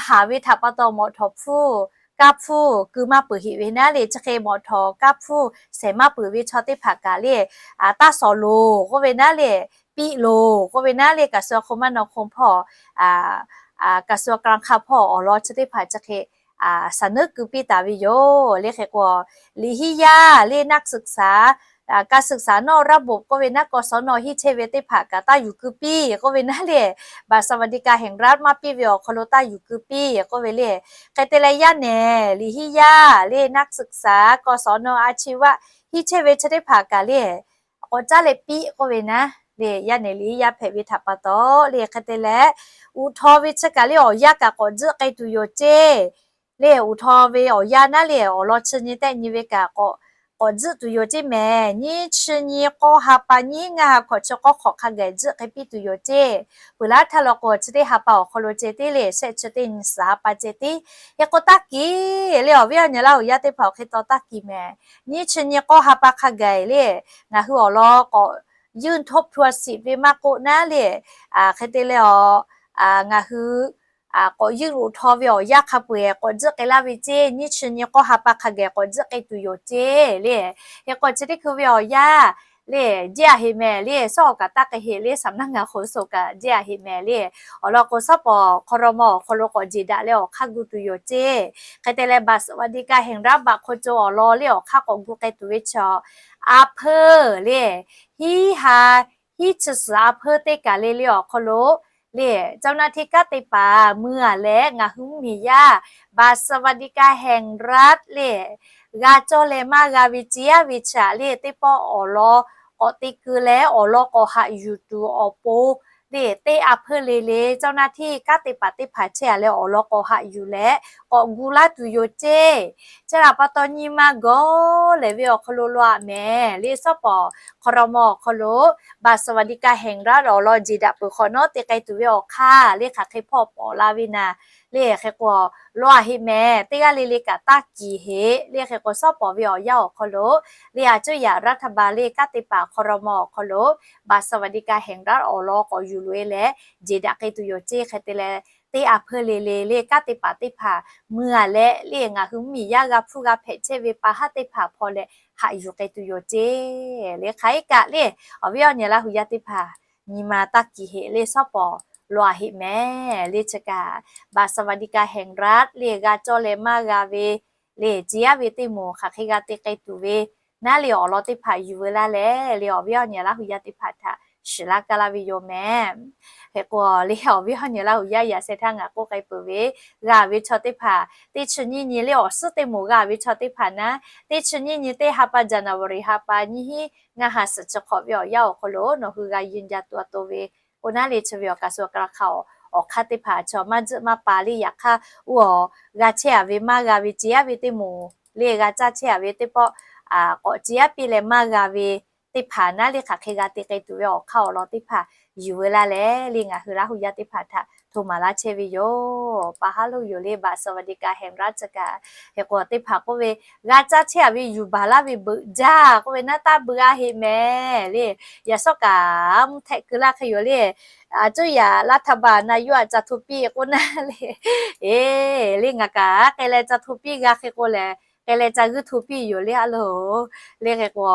haˍ ve htaꞈ pa taw mawꞈ htawꞈ hpfuhˇ kaˇ hpfuhˇ keu maˇ peuˬ heꞈ ve naˉ le. Chi hk'e mawꞈ htawꞈ kaˇ hpfuhˇ shehˍ maˇ peuˬ ve chaw teˇ hpaˍ kaꞈ le, taˇ shawˍ loˬ k'oˆ ve naˉ le, piˇ loˬ k'oˆ ve naˉ le, กระทรวงคมนาคม hpawˇ, กระทรวงการคลัง hpawˇ awˬ lawn chi teˇ hpaˍ chi hk'e shaˍ nuˉ keu piˇ taˍ ve yoˬ le. Hk'e k'o liꞈ hiˉ yaˇ le นักศึกษา, การศึกษานอกระบบ k'oˆ ve naˉ กศน hiˆ chehˇ ve teˇ hpaˍ kaꞈ taˇ yuˬ keu piˇ k'oˆ ve naˉ le, บัตรสวัสดิการแห่งรัฐ maˇ piˇ ve awˬ hk'aw lo taˇ yuˬ keu piˇ k'oˆ ve le. Hk'e te leh yaˇ nehˬ liꞈ hiˉ yaˇ le นักศึกษา, กศน อาชีวะ hiˆ chehˇ ve chi teˇ hpaˍ kaꞈ le k'awꞈ caˉ leh piˇ k'oˆ ve naˉ le, yaˇ nehˬ liꞈ hiˉ yaˇ hpehꞈ ve htaꞈ pa taw le. Hk'e te leh uꞈ htaw ve chi kaꞈ le awˬ yanˇ kaꞈ k'awꞈ tzuhˆ k'ai tuˬ yoˬ ceˇ le. Uꞈ htaw ve awˬ yanˇ naˉ le awˬ lawn chi nyi tehˆ nyi ve kaꞈ k'awꞈ k'awꞈ tzuhˆ tuˬ yoˬ ceˇ mehˍ. Nyiˇ chi nyi k'awˇ ha pa nyiˇ ngaˇ ha hkawꞈ chi k'awˇ hk'awꞈ hk'a gaˬ tzuhˆ k'ai piˇ tuˬ yoˬ ceˇ. Peuˬ laˉ htaˇ law k'o, chi teˇ ha pa awˬ hk'aw lo ceh teˇ lehˬ, shehˆ chi teˇ nyi suhˍ ha pa ceh teˇ. Hk'e k'o taˇ kiˍ le, awˬ viˉ awˬ nyi Laˇ huˍ yaˇ teˇ hpaˍ awˬ hk'e taw taˇ kiˍ mehˍ. Nyiˇ chi nyi k'awˇ ha pa hk'a gaˬ le, ngaˬ hui awˬ lawn k'awꞈ yinˇ htoˆ hpu a siꞈ ve maˇ k'oˆ naˉ le, hk'e te leh a, ngaˬ hui k'awꞈ yinˇ loꞈ htaw ve awˬ yanˇ hk'a peu-eˬ k'awꞈ tzuhˆ k'ai laˇ ve ceˇ. Nyiˇ chi nyi k'awˇ ha pa hk'a gaˬ k'awꞈ tzuhˆ k'ai tuˬ yoˬ ceˇ le. Hk'e k'o chi teˇ hkui ve awˬ yanˇ le, jeˇ a heꞈ mehˍ le, sawˉ awˬ kaꞈ taˇ k'ai heꞈ le, saˍ naˇ ngaˬ hk'oˆ suh kaꞈ jeˇ a heꞈ mehˍ le. Awˬ lawn k'o, sawˉ pawˍ hk'aw raw mawˇ awˬ hk'aw lo k'awꞈ jeˬ daꞈ leh awˬ hk'aˇ gu tuˬ yoˬ ceˇ. Hk'e te leh บัตรสวัสดิการแห่งรัฐ baꞈ hk'aw co awˬ lawn le awˬ hk'aˇ k'awꞈ gu k'ai tuˬ ve chaw, a hpeuˇ le, hiˉ ha hiˉ chi suhˍ a hpeuˇ teˇ kaˬ le le awˬ hk'aw lo le, เจ้าหน้าที่ kanˉ te paˍ mui a leh ngaˬ hui mvuhˇmiˬ yaˇ บัตรสวัสดิการแห่งรัฐ le g'a cawˇ leh maˇ g'a ve ce aˉ ve chaꞈ le teˇ pawˆ awˬ lawn k'awꞈ te keu leh awˬ lawn k'awꞈ haꞈ yuˬ tuˬ awˬ pon le, teˇ a hpeuˇ le le เจ้าหน้าที่ kanˉ te paˍ teˇ hpaˍ chehˇ a leh awˬ lawn k'awꞈ haꞈ yuˬ leh k'awꞈ gu laˇ tuˬ yoˬ ceˇ. Chi htaꞈ pa taw nyi ma gawˬ lehˬ ve awˬ hk'aw lo law a mehˍ le, sawˉ pawˍ hk'aw raw mawˇ awˬ hk'aw lo บัตรสวัสดิการแห่งรัฐ awˬ lawn jeˬ daꞈ peuˬ hk'awꞈ nawˉ te k'ai tuˬ ve awˬ hk'aˇ le hk'aˬ hk'e hpawˇ pawˍ la ve naˍ le. Hk'e k'o law a heꞈ mehˍ, teˇ g'aˇ le le kaꞈ taˇ kiˍ heꞈ le. Hk'e k'o sawˉ pawˍ ve awˬ yanˇ awˬ hk'aw lo le, a cuˇ yaꞈ รัฐบาล le kanˉ te paˍ hk'aw raw mawˇ awˬ hk'aw lo บัตรสวัสดิการแห่งรัฐ awˬ lawn k'awꞈ yuˬ loꞈ e leh jeˬ daꞈ k'ai tuˬ yoˬ ceˇ. Hk'e te leh teˇ a hpeuˇ le le le kanˉ te paˍ teˇ hpaˍ mui a leh le ngaˬ hui mvuhˇmiˬ yaˇ g'a hpuˇ g'a hpehꞈ chehˇ ve pa haˉ teˇ hpaˍ hpaw leh haꞈ yuˬ k'ai tuˬ yoˬ ceˇ. Le hk'aˬ hk'e kaꞈ le, awˬ viˉ awˬ nyi Laˇ huˍ yaˇ teˇ hpaˍ nyi ma taˇ kiˍ heꞈ le, sawˉ pawˍ law a heꞈ mehˍ le. Chi kaꞈ บัตรสวัสดิการแห่งรัฐ le g'a cawˇ leh maˇ g'a ve le ce aˉ ve teˇ moˍ hk'aˬ hk'e g'a te k'ai tuˬ ve naˉ le awˬ lawn teˇ hpaˍ yuˬ veu laˇ leh le, awˬ viˉ awˬ nyi Laˇ huˍ yaˇ teˇ hpaˍ htaꞈ shiˍ laˇ kaˇ laˇ ve yoˬ mehˍ. Hk'e k'o le, awˬ viˉ awˬ nyi Laˇ huˍ yaˇ yaꞈ sheh htaˇ ngaˬ k'oˆ k'ai peuˬ ve, g'a ve chaw teˇ hpaˍ teˇ chi nyiˇ nyi le awˬ suhˉ teˇ moˍ g'a ve chaw teˇ hpaˍ naˉ, teˇ chi nyiˇ nyi teˇ ha pa January ha pa nyiˇ hinˉ ngaˇ ha suhˍ chi hk'awꞈ ve awˬ yanˇ awˬ hk'aw lo nawˬ hui g'a yinˇ jaˇ tuˬ a to ve k'o naˉ le, chi ve awˬ kaˬ suh kaˬ hk'a awˬ hk'aˇ teˇ hpaˍ chaw maˇ tzuhˆ maˇ pa le. Yaꞈ hk'aˇ oˇ awˬ g'a chehˇ a ve maˇ g'a ve ce aˉ ve teˇ moˍ le g'a caˇ chehˇ a ve teˇ pawˆ k'awꞈ ce aˉ piˇ leh maˇ g'a ve teˇ hpaˍ naˉ le hk'aˬ hk'e g'a te k'ai tuˬ ve awˬ hk'aˇ awˬ lawn teˇ hpaˍ yuˬ veu laˇ leh le, ngaˬ hui Laˇ huˍ yaˇ teˇ hpaˍ htaꞈ hto maˍ laˇ chehˇ ve yoˬ. Pa haˉ lo yoˬ le, บัตรสวัสดิการแห่งรัฐ chi kaꞈ. Hk'e k'o teˇ hpaˍ k'oˆ ve, g'a caˇ chehˇ a ve yuˬ baˬ laˇ ve beuꞈ jaˇ k'oˆ ve naˉ, taˇ beuꞈ a heꞈ mehˍ le. Yaꞈ shawˉ kaꞈ mvuhˇ htehꞈ keu laˇ hk'e yoˬ le. A cuˇ yaꞈ รัฐบาล na yuˇ aꞈ ca hto piˇ k'oˆ naˉ le. Eˬ le, ngaˬ kaꞈ k'ai leh ca hto piˇ g'a hk'e k'o lehˬ, k'ai leh ca g'uiˇ hto piˇ yoˬ le a loˬ. Le hk'e k'o,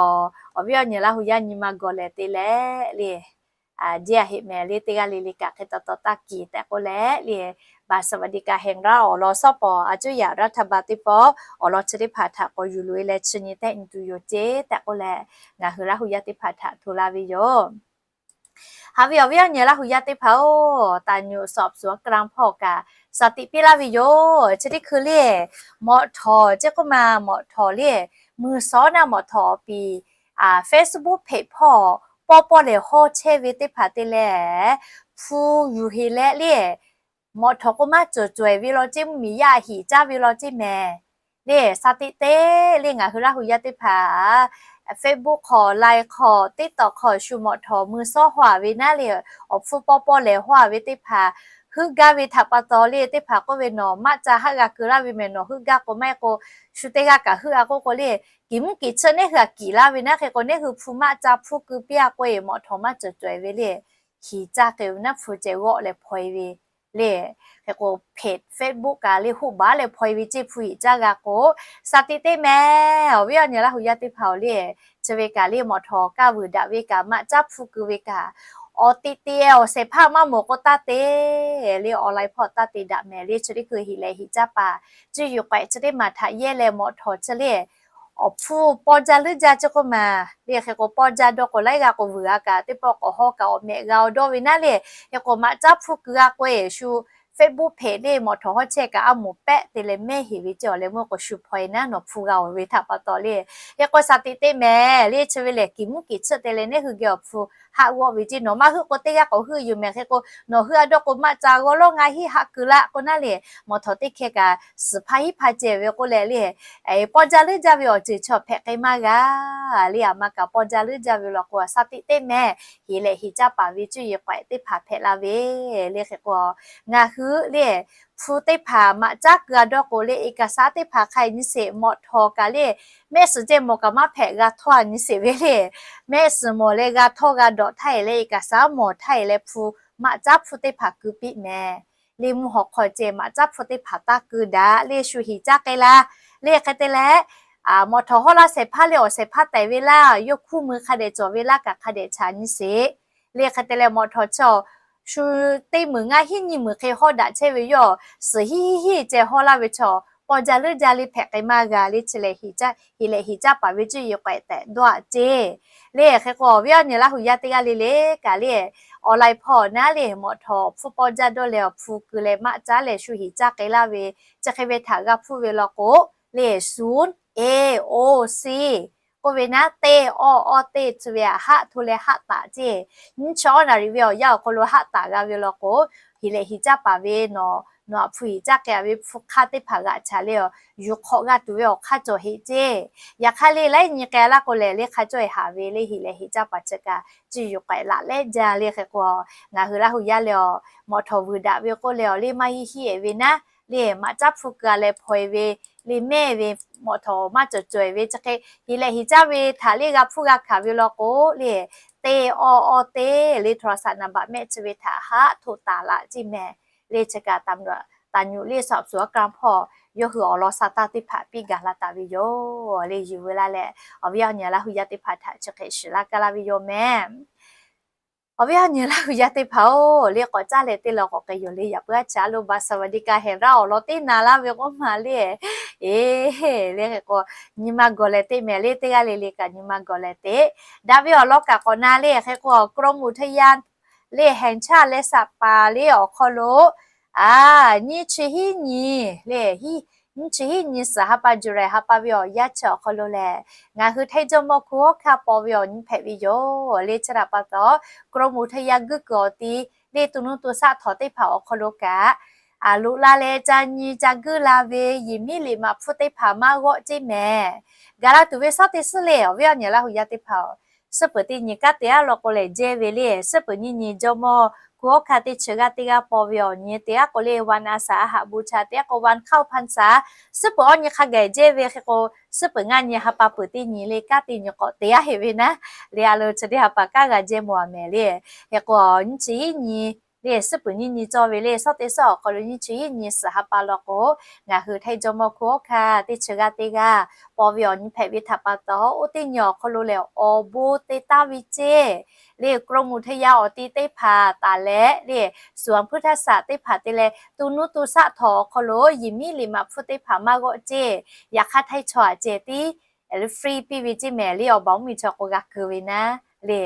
awˬ viˉ awˬ nyi Laˇ huˍ yaˇ nyi ma gawˬ lehˬ te leh le, jeˇ a heꞈ mehˍ le, teˇ g'aˇ le le kaꞈ hk'e taw taw taˇ kiˍ tehꞈ k'oˆ leh le, บัตรสวัสดิการแห่งรัฐ awˬ lawn, sawˉ pawˍ a cuˇ yaꞈ รัฐบาล teˇ pawˆ awˬ lawn chi teˇ hpaˍ htaꞈ k'awꞈ yuˬ loꞈ e leh chi nyi tehˆ nyi tuˬ yoˬ ceˇ tehꞈ k'oˆ leh, ngaˬ hui Laˇ huˍ yaˇ teˇ hpaˍ htaꞈ hto laˇ ve yoˬ. Haꞈ ve awˬ viˉ awˬ nyi Laˇ huˍ yaˇ teˇ hpaˍ-oˬ, ตำรวจสอบสวนกลาง hpawˇ kaꞈ shaˍ tiꞈ piˇ laˇ ve yoˬ. Chi teˇ hkui le, mawꞈ htawˍ ceˇ k'oˆ ma, mawꞈ htawˍ le, mui sawˉ naˆ mawꞈ htawˍ awˬ piˍ, Facebook hpeꞈ hpawˇ pawˇ pawˇ lehˬ hawˇ chehˇ ve teˇ hpaˍ te leh, hpu yuˬ heˍ leh le, mawꞈ htawˍ k'o maˇ cawˬ cawehˬ ve law ceˇ, mvuhˇmiˬ yaˇ hiꞈ caˇ ve law ceˇ mehˍ. Le shaˍ tiꞈ teˇ le, ngaˬ hui Laˇ huˍ yaˇ teˇ hpaˍ Facebook hk'aw, Line hk'aw, TikTok hk'aw shu mawꞈ htawˍ mui sawˉ hawˇ a ve naˉ le, awˬ hpfuhˇ pawˇ pawˇ lehˬ hawˇ a ve teˇ hpaˍ heuˆ gaˇ ve htaꞈ pa taw le, teˇ hpaˍ k'oˆ ve, nawˬ maˆ ca haˆ g'a keu laˇ ve mehˍ, nawˬ heuˆ gaˇ k'o maˇ heˆ k'o, shu teˇ g'aˇ kaꞈ heuˆ a k'oˆ k'o le, kiˬ mvuhˇ kiˬ chi nehˉ hui aꞈ kiˬ laˇ ve naˉ. Hk'e k'o nehˉ hui hpu maˆ ca hpfuhˇ keu piˇ a k'oˆ e, mawꞈ htawˍ maˇ cawˬ cawehˬ ve le, hiˍ caˇ k'e ve naˉ, hpu ceh g'awˆ leh hpaw e ve le. Hk'e k'o hpeꞈ Facebook kaꞈ le hoˆ baˉ leh hpaw e ve ceˇ, hpu hiꞈ caˇ g'a k'o, shaˍ tiꞈ teˇ mehˍ. Awˬ viˉ awˬ nyi Laˇ huˍ yaˇ teˇ hpaˍ-oˬ le, chi ve kaꞈ le mawꞈ htawˍ kaˇ vuiˬ daꞈ ve kaꞈ maˆ caˉ hpfuhˇ keu ve kaꞈ, awˬ teꞈ te awˬ shehˍ hpaˇ maˇ mawˬ k'o taˇ te le, online hpawˇ taˇ te daꞈ mehˍ le. Chi teˇ hkui hiꞈ leh hiꞈ caˇ paˍ cuˇ yiˍ k'awehꞈ chi teˇ maˬ htaꞈ yehˇ leh mawꞈ htawˍ chi le, awˬ hpfuhˇ pawˇ jaˇ leuˉ jaˇ ceˇ k'oˆ ma le. Hk'e k'o pawˇ jaˇ dawˇ k'o laiˉ g'a k'o vuiˬ g'a kaꞈ teˇ pawˆ k'awꞈ hawˇ kaꞈ awˬ mehꞈ g'a awˬ dawˇ ve naˉ le. Hk'e k'o maˆ caˉ hpfuhˇ keu g'a k'o e, shu Facebook hpeꞈ le mawꞈ htawˍ hawˇ chehˇ kaꞈ a moˍ pehˆ te leh mehˇ heˍ ve ceˇ. Awˬ leh meuˇ k'o shu hpaw e naˉ, nawˬ hpu g'a oˬ ve htaꞈ pa taw le. Hk'e k'o shaˍ tiꞈ teˇ mehˍ le, chi ve lehˬ kiˬ mvuhˇ kiˬ tsuhˆ te leh nehˉ hui geh awˬ hpu haˆ g'awˆ ve ceˇ. Nawˬ maˇ heuˆ k'o teˇ g'aˇ k'awꞈ heuˆ yoˬ mehˍ. Hk'e k'o nawˬ heuˆ a dawˇ k'o maˆ ca g'awˇ lawˉ ngaˇ hinˉ haˆ keu laˇ k'o naˉ le, mawˬ htawˍ teˇ hkeh kaꞈ suhˍ hpaˇ hiˉ hpaˇ ceh ve k'oˆ leh le, paw jaˇ leuˉ jaˇ ve awˬ ceuˬ chi hpehꞈ k'ai maˇ g'a le. A ma kaꞈ paw jaˇ leuˉ jaˇ ve law k'o, a shaˉ teꞈ teˇ mehˍ, heˍ lehˬ heˍ caˇ paˍ ve cuˇ yiˍ k'awehꞈ teˇ hpaˍ hpehꞈ la ve le. Hk'e k'o ngaˬ hui le hpu teˇ hpaˍ maꞈ caˉ keu a dawˇ k'o le, e kaˍ shaˉ teˇ hpaˍ hk'a nyi sheˍ. Mawˬ htawˍ kaꞈ le mehˆ suhˍ ceh mawˬ kaꞈ maˇ hpehꞈ g'a htawˇ a nyi sheˍ ve le. Mehˆ suhˍ mawˬ leh g'a htawˇ g'a dawꞈ htaˇ e leh, e kaˍ shaˉ mawˬ htaˇ e leh hpu maꞈ caˉ hpu teˇ hpaˍ keu piˇ mehˍ le. Mvuhˇ hawˬ hk'aw ceh maꞈ caˉ hpu teˇ hpaˍ taˇ keu daꞈ le, shu hiˍ caˇ k'ai la le. Hk'e te leh mawˬ htawˍ hawˉ laˇ shehˍ hpaˇ le awˬ shehˍ hpaˇ taiˍ ve laˇ, yawˇ hkuˇ mui hk'a dehꞈ cawˬ ve laˇ kaꞈ hk'a dehꞈ chaꞈ nyi sheˍ le. Hk'e te leh mawˬ htawˍ chi shu teˇ meunˍ ngaˇ hinˉ nyiˇ meunˍ hk'e hawˉ daꞈ chehˇ ve yawˇ suhˍ hiˉ hiˉ hiˉ ceh hawˉ laˇ ve chaw, paw jaˇ leuˉ jaˇ le hpehꞈ k'ai maˇ g'a le. Chi lehˬ, heˍ lehˬ heˍ caˇ paˍ ve cuˇ yiˍ k'awehꞈ tehꞈ dawˇ a ceˇ le. Hk'e k'o awˬ viˉ awˬ nyi Laˇ hu yaˇ teˇ g'aˇ le le kaꞈ le, awˬ laiˍ hpawˇ naˉ le mawˬ htawˍ hpu paw jaˇ dawˇ leh awˬ hpu keu leh maꞈ caˉ leh shu hiˍ caˇ k'ai laˇ ve, chi hk'e ve htaꞈ g'a hpuˇ ve law k'o le, suˉ e o si k'oˆ ve naˉ, teˇ awˇ awˇ teˇ chi ve a haˆ hto leh haˆ taˍ ceˇ. Nyiˇ chi awˇ naˍ riˍ ve awˬ yanˇ awˬ hk'aw lo haˆ taˍ g'a ve law k'o, heˍ lehˬ heˍ caˇ paˍ ve nawˬ, nawˬ aꞈ hpu hiˍ caˇ k'ai a ve hpu hk'aˇ teˇ hpaˍ g'aꞈ chaꞈ le, yuˬ hk'awꞈ g'a tuˬ ve awˬ hk'aˇ cawˬ heꞈ ceˇ. Yaꞈ hk'aˇ le laiˉ nyi k'ai laˇ k'o lehˬ, le hk'a cawˇ e haˍ ve le heˍ lehˬ heˍ caˇ paˍ chi kaꞈ cuˇ yiˍ k'awehꞈ laꞈ lehˉ jaˇ le. Hk'e k'o ngaˬ hui Laˇ hu yaˇ le a, mawˬ htawˍ vuiˬ daꞈ ve k'oˆ leh awˬ le maˇ hiˉ hiˉ e ve naˉ le, maꞈ caˉ hpu keu a leh hpaw e ve le mehˇ ve mawˬ htawˍ maˇ cawˬ cawˬ e ve chi hk'e heˍ lehˬ heˍ caˇ ve htaꞈ le g'a hpuˇ g'a hkanˍ ve law k'o le, teˇ awˇ awˇ teˇ le โทรศัพท์ naˍ baꞈ mehˆ chi ve htaꞈ haˆ hto taˍ laꞈ ceˇ mehˍ le. Chi kaꞈ taˍ nyuꞈ le สอบสวนกลาง hpawˇ yawˇ hui awˬ lawn sa taˇ teˇ hpaˍ piˇ gaˬ la taˍ ve yoˬ le. Yuˬ ve laˇ leh awˬ viˉ awˬ nyi Laˇ hu yaˇ teˇ hpaˍ htaꞈ chi hk'e shiˍ laˇ kaˇ laˇ ve yoˬ mehˍ. Awˬ viˉ awˬ nyi Laˇ hu yaˇ teˇ hpaˍ-oˬ, le k'awꞈ caˇ leh teˇ law k'awꞈ k'ai yoˬ le. Yaꞈ puiˉ a chi a lo ba สวัสดิการแห่งรัฐ awˬ lawn teˇ na laˇ ve k'oˆ ma le, e le hk'e k'o nyi ma gawˬ leh teˇ mehˍ le. Teˇ g'aˇ le le kaꞈ nyi ma gawˬ leh teˇ daꞈ ve awˬ lawn kaꞈ k'awꞈ na le. Hk'e k'o กรมอุทยาน le แห่งชาติ leh saˍ paˍ le awˬ hk'aw lo a nyiˇ chi hiˉ nyi le, nyiˇ chi hiˉ nyi suhˍ ha pa July ha pa ve awˬ yanˇ chi awˬ hk'aw lo lehˬ, ngaˬ hui Htaiˇ jawˇmawˇ hkunˉ hawˉ hkanˇ paw ve awˬ nyi hpehꞈ ve yoˬ le. Chi htaꞈ pa taw กรมอุทยาน guiˇ kuiˬ awˬ ti le to nuˇ to shaˆ htawnˍ teˇ hpaˍ awˬ hk'aw lo kaꞈ, a loꞈ la leh ca nyi ca guiˇ la ve yehˬ miˉ liꞈ maꞈ hpfuhˇ teˇ hpaˍ maˇ g'awˆ ceˇ mehˍ. Gaˬ la tuˬ ve suhˉ teˇ suhˉ le awˬ viˉ awˬ nyi Laˇ hu yaˇ teˇ hpaˍ-oˬ, suhˉ peuˬ teˇ nyi kanˉ te aˉ law k'o lehˬ jehˇ ve le. Suhˉ peuˬ nyiˇ nyi jawˇmawˇ hkunˉ hawˉ hkanˇ teˇ chi g'aˇ teˇ g'aˇ paw ve awˬ nyi te aˉ k'o le วันอาสาสมัครบูชา te aˉ k'o วันเข้าพรรษา. Suhˉ peuˬ awˇ nyi hk'a gaˬ jehˇ ve hk'e k'o, suhˉ peuˬ ngaˇ nyi ha pa peuˬ teˇ nyi le kanˉ teˇ nyi k'awꞈ te aˉ heˆ ve naˉ le. A lo chi teˇ ha pa kanˉ g'a jehˇ mawˬ a mehˍ le. Hk'e k'o nyiˇ chi hiˉ nyi le suhˉ peuˬ nyiˇ nyi cawˇ ve le suhˉ teˇ suhˉ awˬ hk'aw lo nyiˇ chi hiˉ nyi suhˍ ha pa law k'o, ngaˬ hui Htaiˇ jawˇmawˇ hkunˉ hawˉ hkanˇ teˇ chi g'aˇ teˇ g'aˇ paw ve awˬ nyi hpehꞈ ve htaꞈ pa taw, oˇ teˇ nyi awˬ hk'aw lo lehˬ awˬ bon te taˍ ve ceˇ le. กรมอุทยาน awˬ ti teˇ hpaˍ taˍ leh le สวนพฤกษศาสตร์ teˇ hpaˍ te leh to nuˇ to shaˆ htawnˍ awˬ hk'aw lo yehˬ miˉ liꞈ maꞈ hpfuhˇ teˇ hpaˍ maˇ g'awˆ ceˇ. Yaꞈ hk'aˇ Htaiˇ chaw aꞈ ceh tiˉ free piˇ ve ceˇ mehˍ le. Awˬ baˬ mvuhˇ miˬ chaw k'o g'a keu ve naˉ le.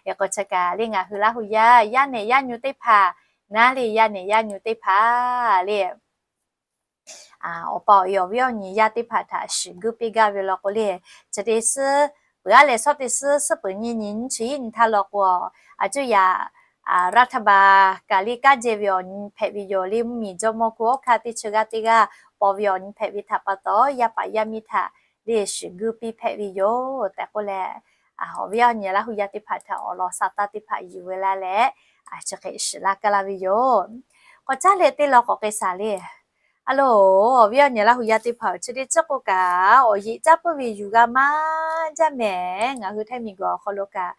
Hk'e k'o chi kaꞈ le ngaˬ hui Laˇ hu yaˇ yaˇ nehˬ yaˇ nyu teˇ hpaˍ naˉ le, yaˇ nehˬ yaˇ nyu teˇ hpaˍ le awˬ pa awˬ e awˬ viˉ awˬ nyi yaˇ teˇ hpaˍ htaꞈ shiˍ guiˇ piˇ gaˇ ve law k'o le, chi teˇ suhˉ peuˬ aˉ leh suhˉ teˇ suhˉ suhˉ peuˬ nyiˇ nyi nyiˇ chi hiˉ nyi htaˇ law k'o, a cuˇ yaꞈ รัฐบาล kaꞈ le kanˉ jehˇ ve awˬ nyi hpehꞈ ve yoˬ le. Mvuhˇ miˬ jawˇmawˇ hkunˉ hawˉ hkanˇ teˇ chi g'aˇ teˇ g'aˇ paw ve awˬ nyi hpehꞈ ve htaꞈ pa taw, yaˇ paˍ yaˇ miˇ htaꞈ le shiˍ guiˇ piˇ hpehꞈ ve yoˬ tehꞈ k'oˆ leh, awˬ viˉ awˬ nyi Laˇ hu yaˇ teˇ hpaˍ htaꞈ awˬ lawn sa taˇ teˇ hpaˍ yuˬ ve laˇ leh, chi hk'e shiˍ laˇ kaˇ laˇ ve yoˬ. K'awꞈ caˇ leh teˇ law k'awꞈ k'ai shaˍ le. A lo, awˬ viˉ awˬ nyi Laˇ hu yaˇ teˇ hpaˍ-oˬ, chi teˇ chi k'oˆ kaꞈ awˬ yeꞈ caˇ puiˉ ve yuˬ g'a maˇ jaˇ mehˍ. Ngaˬ hui Htaiˇ miˬ guiˬ awˬ hk'aw lo kaꞈ,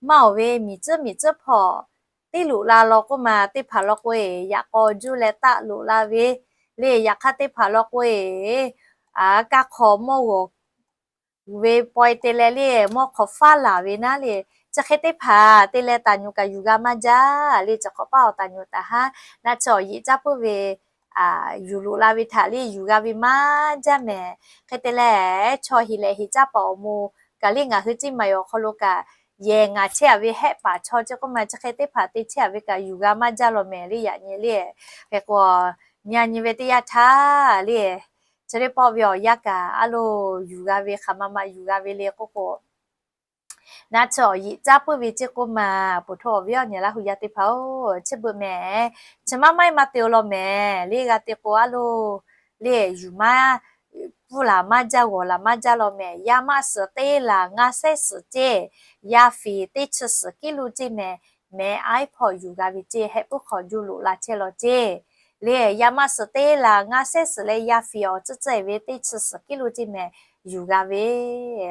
maˇ awˬ ve miˬ tcuhˉ miˬ tcuhˉ hpawꞈ teˇ loꞈ la law k'oˆ ma teˇ hpaˍ law k'o e, yaꞈ k'aw juˇ leh taˆ loꞈ la ve le. Yaꞈ hk'aˇ teˇ hpaˍ law k'o e, kaˇ hk'aw mawˇ g'awˬ ve paw e te leh le, mawˇ hk'awꞈ faˉ laˬ ve naˉ le. Chi hk'e teˇ hpaˍ te leh taˍ nyuꞈ kaꞈ yuˬ g'a maˇ jaˇ le. Chi hk'awꞈ paˇ awˬ taˍ nyuꞈ taˍ haˉ naˆ chi awˬ yeꞈ caˇ puiˉ ve yuˬ loꞈ la ve htaꞈ le yuˬ g'a ve maˇ jaˇ mehˍ. Hk'e te leh chaw heˍ leh heˍ caˇ paˍ awˬ mo kaꞈ le ngaˬ hui ciˇ maˬ awˬ hk'aw lo kaꞈ, yehˬ ngaˬ chehˇ a ve hehˆ paˍ chaw chi k'oˆ ma chi hk'e teˇ hpaˍ te chehˇ a ve kaꞈ yuˬ g'a maˇ jaˇ law mehˍ le. Yaꞈ nyi le hk'e k'o nyi a nyi ve teˇ yanˇ htaˇ le, chi teˇ pawˆ ve awˬ yanˇ kaꞈ a lo yuˬ g'a ve hk'aˬ ma ma yuˬ g'a ve le k'oˆ k'o, Naˆ chi awˬ yeꞈ caˇ puiˉ ve ceˇ k'oˆ maˬ, poˬ htaˇ awˬ viˉ awˬ nyi Laˇ hu yaˇ teˇ hpaˍ-oˬ, chi beuꞈ mehˍ. Chi maˇ maˇ heˆ maˇ te-o law mehˍ. Leˇ g'a te k'o a loˬ, leˇ yuˬ maˇ pfuhˇ laˬ maˇ jaˇ, g'awˬ laˬ maˇ jaˇ law mehˍ. Yaˇ maˆ suhˍ teˇ laˬ ngaˇ sehˉ suhˍ ceˇ, yaˇ fiˍ teˇ chi suhˍ kiˉ lo ceˇ mehˍ. Mehˍ iˉ hpawˇ yuˬ g'a ve ceˇ, heh puiˉ hk'aw juˇ loꞈ la chehˇ law ceˇ. Leˇ yaˇ maˆ suhˍ teˇ laˬ ngaˇ sehˉ suhˍ leh yaˇ fiˍ awˬ tcuhˉ tcuhˉ ve teˇ chi suhˍ kiˉ lo ceˇ mehˍ, yuˬ g'a ve.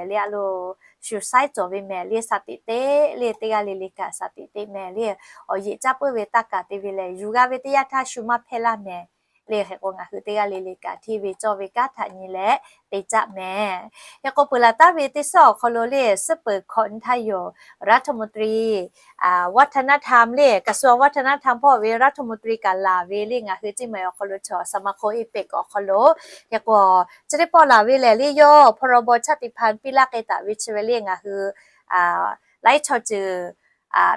Leˇ a loˬ, shu saiˉ cawˬ ve mehˍ. Leˇ shaˍ tiꞈ teˇ, leˇ teˇ g'aˇ le le kaꞈ shaˍ tiꞈ teˇ mehˍ. Leˇ awˬ yeꞈ caˇ puiˉ ve taˇ kaˬ te ve lehˬ, yuˬ g'a ve teˇ yanˇ htaˇ shu maˇ hpehˇ laˇ mehˍ. Leˇ hk'e k'o ngaˬ hui teˇ g'aˇ le le kaꞈ hteˇ ve cawˇ ve kanˉ htaꞈ nyi leh te caˆ mehˍ. Hk'e k'o peuˬ laˬ taˍ ve teˇ suhˉ awˬ hk'aw lo leˇ suhˉ peuˬ hkawꞈ nyi htaˇ yoˬ, รัฐมนตรี วัฒนธรรม leˇ กระทรวงวัฒนธรรม hpawˇ ve รัฐมนตรี kaꞈ laˬ ve leˇ ngaˬ hui ceˇ maˬ awˬ hk'aw lo chaw สมาคมเอเปก awˬ hk'aw lo. Hk'e k'o chi teˇ pawˆ laˬ ve lehˬ, leˇ yawˇ พรบ ชาติพันธุ์ piˇ laˇ k'ai taˍ ve chi ve leˇ ngaˬ hui laiˉ chaw ceuˬ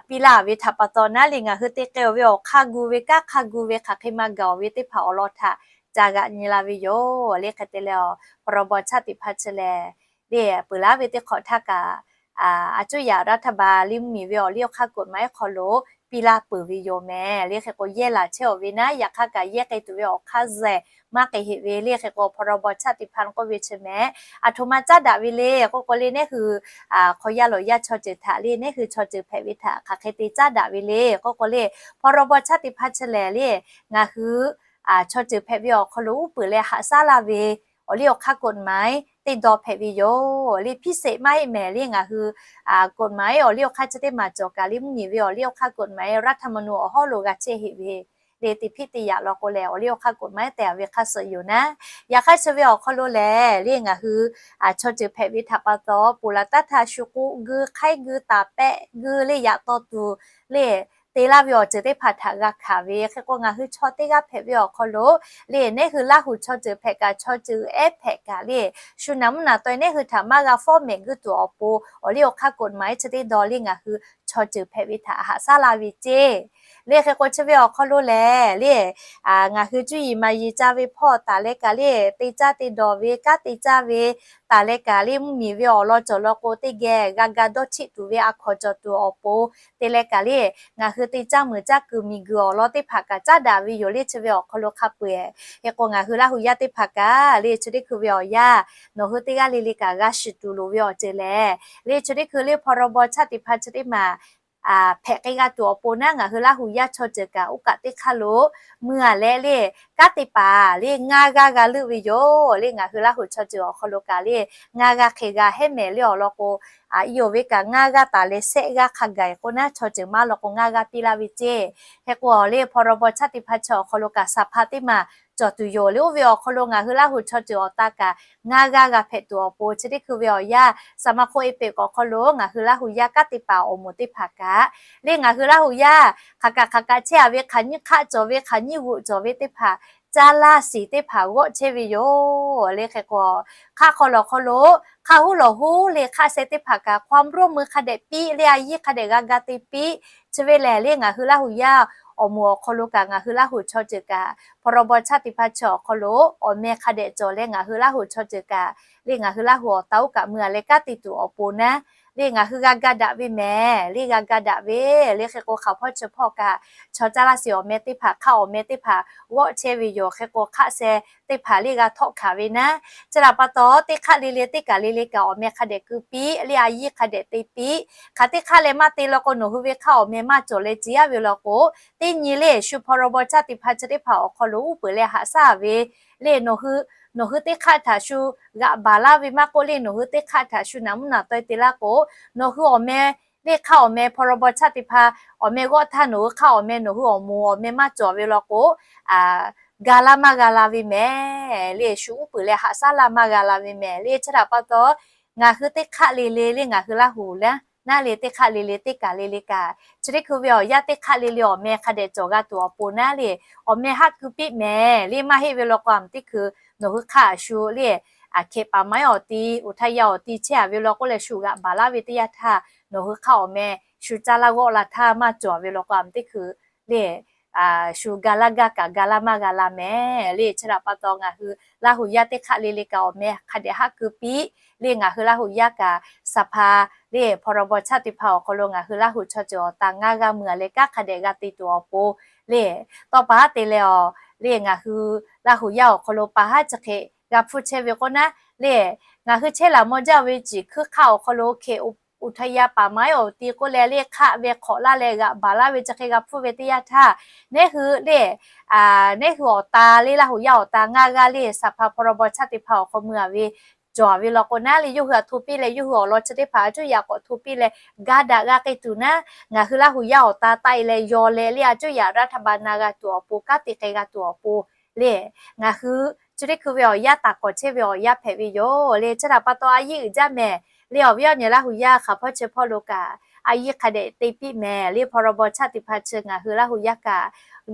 piˇ laˇ ve htaꞈ pa taw naˉ leˇ ngaˬ hui te k'ai-oˬ ve awˬ hk'aˇ gu ve kanˉ hk'a gu ve hk'aˬ hk'e maˇ gaˬ-oˬ ve teˇ hpaˍ awˬ lawn htaꞈ ca g'aꞈ nyi la ve yoˬ. Leˇ hk'e te leh, พรบ ชาติพันธุ์ chi lehˬ, leˇ peuˬ laˬ ve teˇ hk'awꞈ htaˇ kaꞈ, a cuˇ yaꞈ รัฐบาล leˇ mvuhˇmiˬ ve awˬ liˇ awˬ hk'aˇ กฎหมาย hk'aw lo piˇ laˇ peuˬ ve yoˬ mehˍ. Leˇ hk'e k'o yehˇ laˬ chehˇ-oˬ ve naˉ, yaꞈ hk'aˇ kaꞈ yehˇ k'ai tuˬ ve awˬ hk'aˇ zuhꞈ maˇ k'ai heꞈ ve. Leˇ hk'e k'o พรบ ชาติพันธุ์ k'oˆ ve chi mehˍ, aˬ htoꞈ ma caˉ daꞈ ve le k'oˆ k'o leˇ, naˉ hui hk'aw yaˇ lawˬ yaˇ chaw ceuˬ htaꞈ leˇ, naˉ hui chaw ceuˬ hpehꞈ ve htaꞈ hk'aˬ hk'e te caˉ daꞈ ve le k'oˆ k'o leˇ, พรบ ชาติพันธุ์ chi lehˬ, leˇ ngaˬ hui chaw ceuˬ hpehꞈ ve awˬ hk'aw lo uˉ peunˍ leh haꞈ shaˉ laˇ ve awˬ liˇ awˬ hk'aˇ กฎหมาย teˇ dawˇ hpehꞈ ve yoˬ. Leˇ พิเศษ maˇ heˆ mehˍ. Leˇ ngaˬ hui กฎหมาย awˬ liˇ awˬ hk'aˇ chi teˇ maˬ cawˬ kaꞈ leˇ mvuhˇmiˬ ve awˬ liˇ awˬ hk'aˇ กฎหมาย รัฐธรรมนูญ awˬ hawˉ lo g'a chehˇ heꞈ ve. Leˇ te hpiˆ te yaꞈ law k'o lehˬ, awˬ liˇ awˬ hk'aˇ กฎหมาย tehꞈ ve hk'aˇ suh yoˬ naˉ. Yaꞈ hk'aˇ chi ve awˬ hk'aw lo lehˬ, leˇ ngaˬ hui chaw ceuˬ hpehꞈ ve htaꞈ pa taw, ponˬ laˬ taˉ htaˇ shu k'oˆ geu, hk'aiˉ geu, taˍ pehˆ geu, leˇ yaꞈ taw tuˬ, leˇ te laˇ ve awˬ ceuˬ teˇ hpaˍ htaꞈ g'a hkanˍ ve. Hk'e k'o ngaˬ hui chaw teˇ g'aˇ hpehꞈ ve awˬ hk'aw lo, leˇ naˉ hui Laˇ huˍ chaw ceuˬ hpehꞈ kaꞈ chaw ceuˬ ehˉ hpehꞈ kaꞈ leˇ, shu naˍ mvuhˇ naˍ taweh naˉ hui htaꞈ maˇ g'a fawˉ mehˍ guˇ tuˬ awˬ pon, awˬ liˇ awˬ hk'aˇ กฎหมาย chi teˇ dawˇ leˇ ngaˬ hui chaw ceuˬ hpehꞈ ve htaꞈ haꞈ shaˉ laˇ ve ceˇ. Leˇ hk'e k'o chi ve awˬ hk'aw lo lehˬ, leˇ ngaˬ hui cuˇ yiˍ maˍ yiˍ ca ve hpawˇ taˍ leh kaꞈ leˇ te caˇ te dawˬ ve kanˉ te caˇ ve taˍ leh kaꞈ leˇ mvuhˇmiˬ ve awˬ lawn cawˬ law k'o teˇ geh g'a ga dawˇ cheˆ tuˬ ve a hkawnˍ cawˬ tuˬ awˬ pon te leh kaꞈ leˇ ngaˬ hui te caˇ meuˍ caˇ kuiˬ miˬ guiˬ awˬ lawn teˇ hpaˍ kaꞈ caˉ daꞈ ve yoˬ. Leˇ chi ve awˬ hk'aw lo hk'a peu-eˬ, hk'e k'o ngaˬ hui Laˇ huˍ yaˇ teˇ hpaˍ kaꞈ leˇ chi teˇ hkui ve awˬ yanˇ nawˬ hui teˇ g'aˇ le le kaꞈ g'a shiˍ tuˬ loˍ ve awˬ ceuˬ lehˬ, leˇ chi teˇ hkui leˇ พรบ ชาติพันธุ์ chi teˇ maˬ hpehꞈ k'ai g'a tuˬ awˬ pon naˉ, ngaˬ hui Laˇ huˍ yaˇ chaw ceuˬ kaꞈ oˇ kaꞈ teˇ hk'aˇ lo mui-a leh leˇ kanˉ te paˍ leˇ ngaˇ g'aˇ g'a leuˆ ve yoˬ. Leˇ ngaˬ hui Laˇ huˍ chaw ceuˬ awˬ hk'aw lo kaꞈ leˇ ngaˇ g'aˇ hk'e g'a hehˉ mehˍ. Leˇ awˬ lawn k'o, a i oˬ ve kaꞈ ngaˇ g'aˇ taˍ leh shehˆ g'aˇ hk'a gaˬ-eˬ k'o naˉ, chaw ceuˬ maˇ law k'o ngaˇ g'aˇ piˇ laˇ ve ceˇ. Hk'e k'o awˬ leˇ พรบ ชาติพันธุ์ chi awˬ hk'aw lo kaꞈ สภา teˇ maˬ cawˬ tuˬ yoˬ. Leˇ oˇ ve awˬ hk'aw lo ngaˬ hui Laˇ huˍ chaw ceuˬ awˬ ta kaꞈ ngaˇ g'aˇ g'a hpehꞈ tuˬ awˬ pon chi teˇ hkui ve awˬ yanˇ สมาคมเอเปก awˬ hk'aw lo ngaˬ hui Laˇ huˍ yaˇ kanˉ te paˍ awˬ moˍ teˇ hpaˍ kaꞈ leˇ ngaˬ hui Laˇ huˍ yaˇ hk'aˬ kaꞈ hk'aˬ kaꞈ chehˇ-a ve hk'aˬ nyiˇ hk'aˆ cawˬ ve hk'aˬ nyiˇ g'oꞈ cawˬ ve teˇ hpaˍ caˇ laˇ shiˍ teˇ hpaˍ g'awˆ chehˇ ve yoˬ. Leˇ hk'e k'o, hk'aˆ hk'aw lawˬ hk'aw lo hk'aˆ huˉ lawˬ huˉ leˇ hk'aˆ sheh teˇ hpaˍ kaꞈ ความร่วมมือ hk'a dehꞈ piˇ, leˇ a yiˇ hk'a dehꞈ g'a ga te piˇ. Chi ve lehˬ, leˇ ngaˬ hui Laˇ huˍ yaˇ awˬ moˍ awˬ hk'aw lo kaꞈ ngaˬ hui Laˇ huˍ chaw ceuˬ kaꞈ พรบ ชาติพันธุ์ chi awˬ hk'aw lo awˬ meh hk'a dehꞈ cawˬ leh ngaˬ hui Laˇ huˍ chaw ceuˬ kaꞈ leˇ ngaˬ hui Laˇ huˍ awˬ ta oˇ kaꞈ mui-a leh kanˉ te tuˬ awˬ pon naˉ, leˇ ngaˬ hui g'a ga daꞈ ve mehˍ. Leˇ g'a ga daꞈ ve, leˇ hk'e k'o hk'aˬ hpawˇ chi hpawˇ kaꞈ chaw caˇ laˇ shiˍ awˬ meh teˇ hpaˍ hk'aˆ awˬ meh teˇ hpaˍ g'awˆ chehˇ ve yoˬ. Hk'e k'o hk'aˆ sheh teˇ hpaˍ leˇ g'a htawˆ hkanˍ ve naˉ, chi htaꞈ pa taw teˇ hk'aˆ le le teˇ kaˬ le le kaꞈ awˬ meh hk'a dehꞈ keu piˇ, leˇ a yiˇ hk'a dehꞈ te piˇ. Hk'aˬ teˇ hk'aˆ leh maˇ te law k'o nawˬ hui ve hk'aˆ awˬ meh maˇ cawˬ leh ciˍ yaˇ ve law k'o, teˇ nyi leˇ shu พรบ ชาติพันธุ์ chi teˇ hpaˍ awˬ hk'aw lo uˉ peunˍ leh haꞈ shaˉ ve leˇ nawˬ hui, nawˬ hui teˇ hk'aˆ htaꞈ shu g'aꞈ baˬ laˇ ve maˇ k'oˆ, leˇ nawˬ hui teˇ hk'aˆ htaꞈ shu naˍ mvuhˇ naˍ taweh te laˇ k'o, nawˬ hui awˬ meh, leˇ hk'aˆ awˬ meh พรบ ชาติพันธุ์ awˬ meh g'awˆ htaˇ nawˬ hui hk'aˆ awˬ meh nawˬ hui awˬ moˍ awˬ meh maˇ cawˬ ve law k'o, ga laˇ maˇ g'a la ve mehˍ. Leˇ shu uˉ peunˍ leh haꞈ shaˉ laˇ maˇ g'a la ve mehˍ. Leˇ chi htaꞈ pa taw ngaˬ hui teˇ hk'aˆ le le leˇ ngaˬ hui Laˇ huˍ naˉ, naˉ leˇ teˇ hk'aˆ le le teˇ kaˬ le le kaꞈ chi teˇ hkui ve awˬ yanˇ teˇ hk'aˆ le le awˬ meh hk'a dehꞈ cawˬ g'a tuˬ awˬ pon naˉ leˇ awˬ meh haˆ keu piˇ mehˍ. Leˇ maˇ heˆ ve law k'o a muˍ teˇ hkui nawˬ hui hk'aˆ a shu leˇ, aˬ hkehꞈ paˍ maˇ awˬ ti, uˬ htaˇ yaˇ awˬ ti chehˇ-a ve law k'oˆ leh shu g'aꞈ baˬ laˇ ve teˇ yanˇ htaˇ nawˬ hui hk'aˆ awˬ meh shu caˇ laˇ g'awˆ la htaˇ maˇ cawˬ ve law k'o a muˍ teˇ hkui leˇ shu ga laˇ gaˇ kaꞈ ga laˇ maˇ g'a la mehˍ le. Chi htaꞈ pa taw ngaˬ hui Laˇ huˍ yaˇ teˇ hk'aˆ le le kaꞈ awˬ meh hk'a dehꞈ haˆ keu piˇ le. Ngaˬ hui Laˇ huˍ yaˇ kaꞈ สภา le พรบ ชาติพันธุ์ awˬ hk'aw lo ngaˬ hui Laˇ huˍ chaw ceuˬ awˬ ta ngaˇ g'aˇ mui a leh kanˉ hk'a dehꞈ g'a te tuˬ awˬ pon le, tawˇ pa haˉ te leh awˬ le ngaˬ hui Laˇ huˍ yaˇ awˬ hk'aw lo pa haˉ chi hk'e g'a hpfuhˇ chehˇ ve k'o naˉ le, ngaˬ hui chehˇ laˬ maw jaˇ ve ciˬ hkuiˇ hk'aˆ awˬ hk'aw lo hk'e อุทยานป่าไม้ awˬ ti k'oˆ leh le hk'aˆ ve hk'awꞈ laˇ leh g'aꞈ baˬ laˇ ve chi hk'e g'a hpfuhˇ ve teˇ yanˇ htaˇ, neˉ hui le neˉ hui awˬ ta le Laˇ huˍ yaˇ awˬ ta ngaˇ g'aˇ le สภา พรบ ชาติพันธุ์ awˬ hk'aw mui a ve cawˬ ve law k'o naˉ le yawˇ hui a hto piˇ leh yawˇ hui awˬ lawn chi teˇ hpaˍ a cuˇ yaꞈ k'awꞈ hto piˇ leh gaˇ daꞈ g'a k'ai tuˬ naˉ, ngaˬ hui Laˇ huˍ yaˇ awˬ ta taˆ e leh yaw leh le a cuˇ yaꞈ raˇ htaˇ ba na g'a tuˬ awˬ pon, kanˉ te k'ai g'a tuˬ awˬ pon le, ngaˬ hui chi teˇ hkui ve awˬ yaˇ taˍ kawˍ chehˇ ve awˬ yaˇ hpehꞈ ve yoˬ le. Chi htaꞈ pa taw a yiˇ uiˍ jaˇ mehˍ le. Awˬ viˉ awˬ nyi Laˇ huˍ yaˇ hk'aˬ hpawˇ chi hpawˇ lo kaꞈ a yiˇ hk'a dehꞈ te piˇ mehˍ le. พรบ ชาติพันธุ์ chi ngaˬ hui Laˇ huˍ yaˇ kaꞈ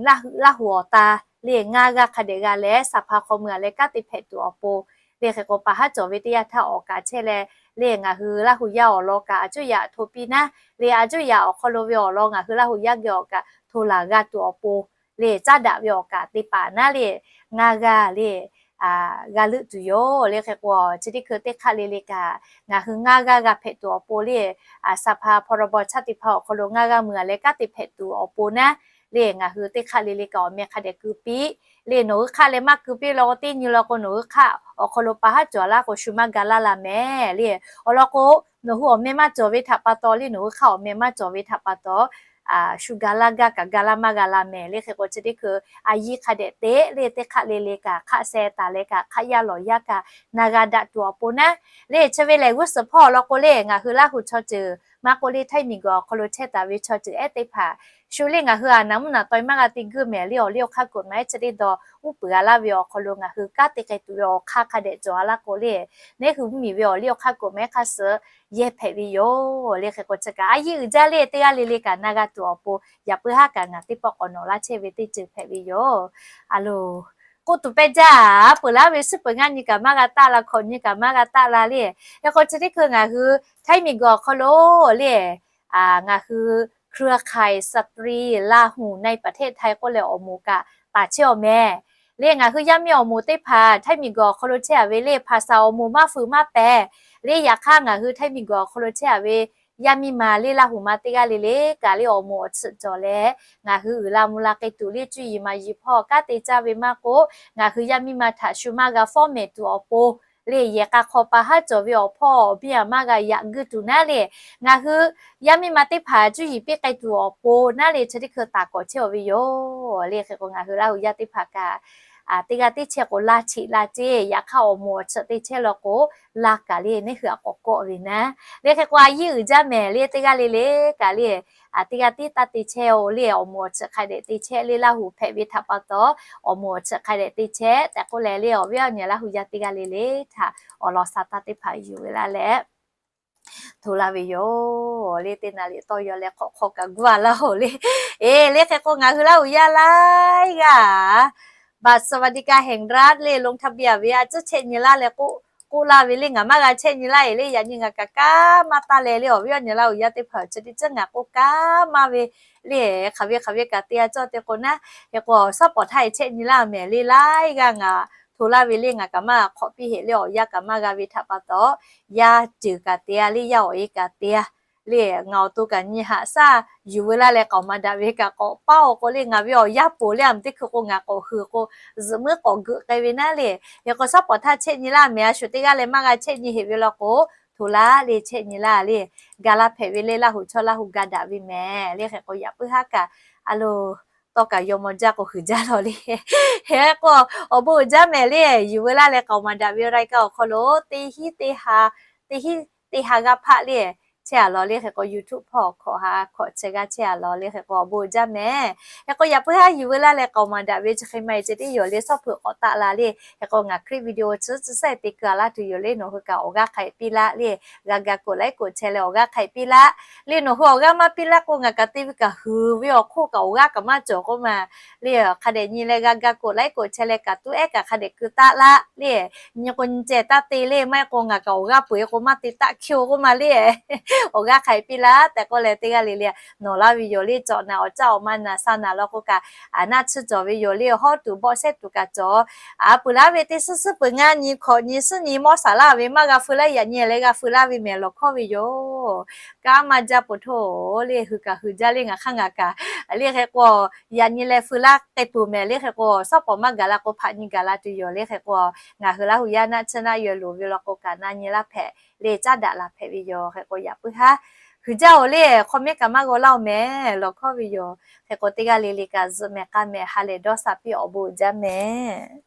Laˇ huˍ awˬ ta le ngaˇ g'aˇ hk'a dehꞈ g'a leh สภา hk'aw mui a leh kanˉ te hpehꞈ tuˬ awˬ pon le. Hk'e k'o pa haˉ cawˬ ve teˇ yanˇ htaˇ awˬ kaꞈ chehˇ leh le ngaˬ hui Laˇ huˍ yaˇ awˬ lawn kaꞈ a cuˇ yaꞈ hto piˇ naˉ le a cuˇ yaꞈ awˬ hk'aw lo ve awˬ lawn ngaˬ hui Laˇ huˍ yaˇ geh awˬ kaꞈ hto laˬ g'a tuˬ awˬ pon le caˉ daꞈ ve awˬ kaꞈ te paˍ naˉ le ngaˇ g'aˇ le g'a leuˆ tuˬ yoˬ le. Hk'e k'o chi teˇ hkui teˇ hk'aˆ le le kaꞈ ngaˬ hui ngaˇ g'aˇ g'a hpehꞈ tuˬ awˬ pon le สภา พรบ ชาติพันธุ์ awˬ hk'aw lo ngaˇ g'aˇ mui a leh kanˉ te hpehꞈ tuˬ awˬ pon naˉ le ngaˬ hui teˇ hk'aˆ le le kaꞈ awˬ meh hk'a dehꞈ keu piˇ le. Nawˬ hui hk'aˆ leh maˇ keu piˇ law k'o teˇ nyi law k'o nawˬ hui hk'aˆ awˬ hk'aw lo pa haˉ cawˬ laˇ k'o shu maˇ ga laˇ la mehˍ le. Awˬ lawn k'o nawˬ hui awˬ meh maˇ cawˬ ve htaꞈ pa taw le nawˬ hui hk'aˆ awˬ meh maˇ cawˬ ve htaꞈ pa taw shu ga laˇ gaˇ kaꞈ ga laˇ maˇ g'a la mehˍ le. Hk'e k'o chi teˇ hkui a yiˇ hk'a dehꞈ te le teˇ hk'aˆ le le kaꞈ hk'aˆ sheh taˍ leh kaꞈ hk'aˆ yaˇ lawˬ yaˇ kaꞈ na g'a daꞈ tuˬ awˬ pon naˉ le. Chi ve lehˬ g'uˇ suhˍ hpawˇ awˬ lawn k'o le ngaˬ hui Laˇ huˍ chaw ceuˬ maˇ k'oˆ le htaiˇ miˬ guiˬ awˬ hk'aw lo chehˇ taˍ ve chaw ceuˬ ehˉ teˇ hpaˍ shu le ngaˬ hui a naˍ mvuhˇ naˍ taw e maˇ g'a te guˇ mehˍ le. Awˬ liˇ awˬ hk'aˇ กฎหมาย chi teˇ dawˬ uˉ peunˍ a laˇ ve awˬ hk'aw lo ngaˬ hui kanˉ te k'ai tuˬ ve awˬ hk'aˇ hk'a dehꞈ cawˬ a laˇ k'o le neˉ hui mvuhˇmiˬ ve awˬ liˇ awˬ hk'aˇ กฎหมาย hk'a suh yehˇ hpehꞈ ve yoˬ le. Hk'e k'o chi kaꞈ a yiˇ uiˍ jaˇ le teˇ g'aˇ le le kaꞈ na g'a tuˬ awˬ pon yaꞈ puiˉ haˉ kaꞈ ngaˬ teˇ pawˆ k'awꞈ nawꞈ laˇ chehˇ ve teˇ ceuˬ hpehꞈ ve yoˬ. A loˬ, k'oˆ tuˬ pehˇ jaˇ, peuˬ laˇ ve suhˉ peuˬ ngaˇ nyi kaꞈ maˇ g'a taˆ la, hkawꞈ nyi kaꞈ maˇ g'a taˆ la le. Hk'e k'o chi teˇ hkui ngaˬ hui htaiˇ miˬ guiˬ awˬ hk'aw lo le ngaˬ hui เครือข่ายสตรีลาหูในประเทศไทย k'oˆ leh awˬ moˍ kaꞈ taˍ chehˇ awˬ mehˍ le. Ngaˬ hui yaˇ miˇ awˬ moˍ teˇ hpaˍ htaiˇ miˬ guiˬ awˬ hk'aw lo chehˇ a ve le hpaˍ saˍ awˬ moˍ maˇ fuiˍ maˇ pehˍ le. Yaꞈ hk'aˇ ngaˬ hui htaiˇ miˬ guiˬ awˬ hk'aw lo chehˇ a ve yaˇ miˇ ma le Laˇ huˍ ma teˇ g'aˇ le le kaꞈ le awˬ moˍ awˬ tsuhꞈ cawˬ leh ngaˬ hui uiˍ la mvuh la k'ai tuˬ le cuˇ yiˍ maˍ yiˍ hpawˇ kanˉ te caˇ ve maˇ k'oˆ ngaˬ hui yaˇ miˇ ma htaꞈ shu maˇ g'a fawˉ mehˍ tuˬ awˬ pon le yehˬ k'a hk'aw pa haˉ cawˬ ve awˬ hpawˇ awˬ biˇ a maˇ g'a yaꞈ guˇ tuˬ naˉ le ngaˬ hui yaˇ miˇ ma teˇ hpaˍ cuˇ yiˍ piˇ k'ai tuˬ awˬ pon naˉ le chi teˇ hkui taˍ kawˍ chehˇ awˬ ve yoˬ le. Hk'e k'o ngaˬ hui Laˇ huˍ yaˇ teˇ hpaˍ kaꞈ teˇ g'aˇ teˇ chehˇ k'o laˇ cheꞈ laˇ ceˇ. Yaꞈ hk'aˇ awˬ moˍ awˬ tsuhꞈ te chehˇ law k'o laˇ kaꞈ le neˉ hui a k'awꞈ kawˆ ve naˉ le. Hk'e k'o a yiˇ uiˍ jaˇ mehˍ le teˇ g'aˇ le le kaꞈ le teˇ g'aˇ tiˉ taˇ te chehˇ o le awˬ moˍ awˬ tsuhꞈ hk'a dehꞈ te chehˇ le. Laˇ huˍ hpehꞈ ve htaꞈ pa taw awˬ moˍ awˬ tsuhꞈ hk'a dehꞈ te chehˇ tehꞈ k'oˆ leh le awˬ viˉ awˬ nyi Laˇ huˍ yaˇ teˇ g'aˇ le le htaꞈ awˬ lawn sha taˇ teˇ hpaˍ yuˬ ve laˇ leh hto laˇ ve yoˬ le. Teˇ naˍ riˍ tawˇ yaw leh hk'awꞈ hk'aw kaꞈ guˇ a laˇ oˬ le. Eˬ le hk'e k'o ngaˬ hui Laˇ huˍ yaˇ laiˉ g'aˇ บัตรสวัสดิการแห่งรัฐ le ลงทะเบียน ve a ciˉ chehˇ nyi laˇ leh k'oˆ laˇ ve le ngaˬ maˇ g'a chehˇ nyi laˇ eˬ le. Yaꞈ nyi ngaˬ kaꞈ kanˉ maˇ taˇ leh le awˬ viˉ awˬ nyi Laˇ huˍ yaˇ teˇ hpaˍ chi teˇ ciˉ ngaˬ k'oˆ kanˉ maˇ ve le hk'aˬ ve hk'aˬ ve kaꞈ te a cawˇ te k'o naˉ. Hk'e k'o shaˉ pawˍ htaˇ e chehˇ nyi laˇ mehˍ le laiˉ g'aˇ ngaˬ hto laˇ ve le ngaˬ kaꞈ maˇ hk'awꞈ piˇ heˆ le awˬ yanˇ kaꞈ maˇ g'a ve htaꞈ pa taw yaˇ ceuˬ kaꞈ te a le yaˇ awˬ e kaꞈ te a le ngaˬ awˬ to kaꞈ nyi haꞈ shaˉ yuˬ veu laˇ leh k'aoˍ maˍ daꞈ ve kaꞈ k'awꞈ paˇ awˬ k'o le ngaˬ ve awˬ yaˇ poˬ le a meuꞈ teˇ hkui k'o ngaˬ k'awꞈ hui k'o zuhꞈ muiˉ k'awꞈ geuꞈ k'ai ve naˉ le. Hk'e k'o shaˉ pawˍ htaˇ chehˇ nyi laˇ mehˍ a shu teˇ g'aˇ leh maˇ g'a chehˇ nyi heˆ ve law k'o hto laˇ le chehˇ nyi laˇ le ga laˇ hpehꞈ ve le Laˇ huˍ chaw Laˇ huˍ ga daꞈ ve mehˍ le. Hk'e k'o yaꞈ puiˉ haˉ kaꞈ a loˬ tawˇ kaꞈ yaw maw jaˇ k'o huiˍ jaˇ law le. Hk'e k'o awˬ bon uiˍ jaˇ mehˍ le yuˬ veu laˇ leh k'aoˍ maˍ daꞈ ve รายการ awˬ hk'aw lo teˇ hinˉ teˇ ha, teˇ hinˉ teˇ ha g'aˇ hpaˆ le chehˇ a law le. Hk'e k'o YouTube hpawˇ hkawꞈ ha hkawꞈ chehˇ g'aˇ chehˇ a law le. Hk'e k'o awˬ bon uiˍ jaˇ mehˍ. Hk'e k'o yaꞈ puiˉ haˉ yuˬ veu laˇ leh k'aoˍ maˍ daꞈ ve chi hk'e maˇ e ceh tiˉ yoˬ le shaˉ hpeuꞈ k'awꞈ taˆ la le. Hk'e k'o ngaˬ คลิปวิดีโอ chi chi saiˉ te keu a laˇ tuˬ yoˬ le nawˬ hui kaꞈ awˬ g'aˇ hk'ai piˇ laˇ le. G'a ga กดไลค์ กดแชร์ leh awˬ g'aˇ hk'ai piˇ laˇ le. Nawˬ hui awˬ g'aˇ maˇ piˇ laˇ k'o ngaˬ kaꞈ te ve kaꞈ huiˍ ve awˬ hk'oˆ kaꞈ awˬ g'aˇ kaꞈ maˇ cawˬ k'oˆ ma le. Hk'a dehꞈ nyi leh g'a ga กดไลค์ กดแชร์ leh kaꞈ tuˉ ehˉ kaꞈ hk'a dehꞈ keu taˆ laˇ le. Nyi k'o nyi ceh taˇ te le maˇ heˆ k'o ngaˬ kaꞈ awˬ g'aˇ peuˬ e k'o maˇ te taˆ hkiˇ-oˬ k'oˆ ma le. Awˬ g'aˇ hk'aˬ hk'e piˇ laˇ tehꞈ k'oˆ leh, teˇ g'aˇ le le nawˬ laˇ ve yoˬ le. Cawˬ naˍ awˬ caˇ awˬ ma naˍ sha naˍ law k'o kaꞈ, a naˆ tsuhˇ cawˬ ve yoˬ le. Hawˉ tuˬ bawˆ shehˉ tuˬ kaꞈ cawˬ. A peuˬ laˇ ve teˇ suhˉ suhˉ peuˬ ngaˇ nyi hkawꞈ nyi suhˉ nyi mawˇ shaˍ laˇ ve maˇ g'a feu laˇ, yaꞈ nyi leh g'a feu laˇ ve mehˍ lawˬ hkawˇ ve yoˬ. Kanˉ maˇ jaˇ peuˬ htoˇ le, hui kaꞈ hui jaˇ le, ngaˬ hk'aˇ ngaˬ kaꞈ le hk'e k'o, yaꞈ nyi leh feu laˇ k'ai peuˬ mehˍ le hk'e k'o, shawˉ pawˍ maˇ gaˬ la k'o hpaꞈ nyi gaˬ la tuˬ yoˬ le hk'e k'o, ngaˬ hui laˇ hui yaˇ naˆ tsuhˇ naˆ yawˇ loˍ ve law k'o kaꞈ na nyi laˇ hpehꞈ le, caˉ daꞈ la hpehꞈ ve yoˬ. Hk'e k'o yaꞈ puiˉ haˉ hui jaˇ oˬ le, hk'aw mehˉ kaꞈ maˇ g'aw laˇ oˬ mehˍ lawˬ hkawˇ ve yoˬ. Hk'e k'o teˇ g'aˇ le le kaꞈ zuhꞈ mehˍ k'a mehˍ ha lehˬ dawˇ sha piˇ awˬ bon uiˍ jaˇ mehˍ.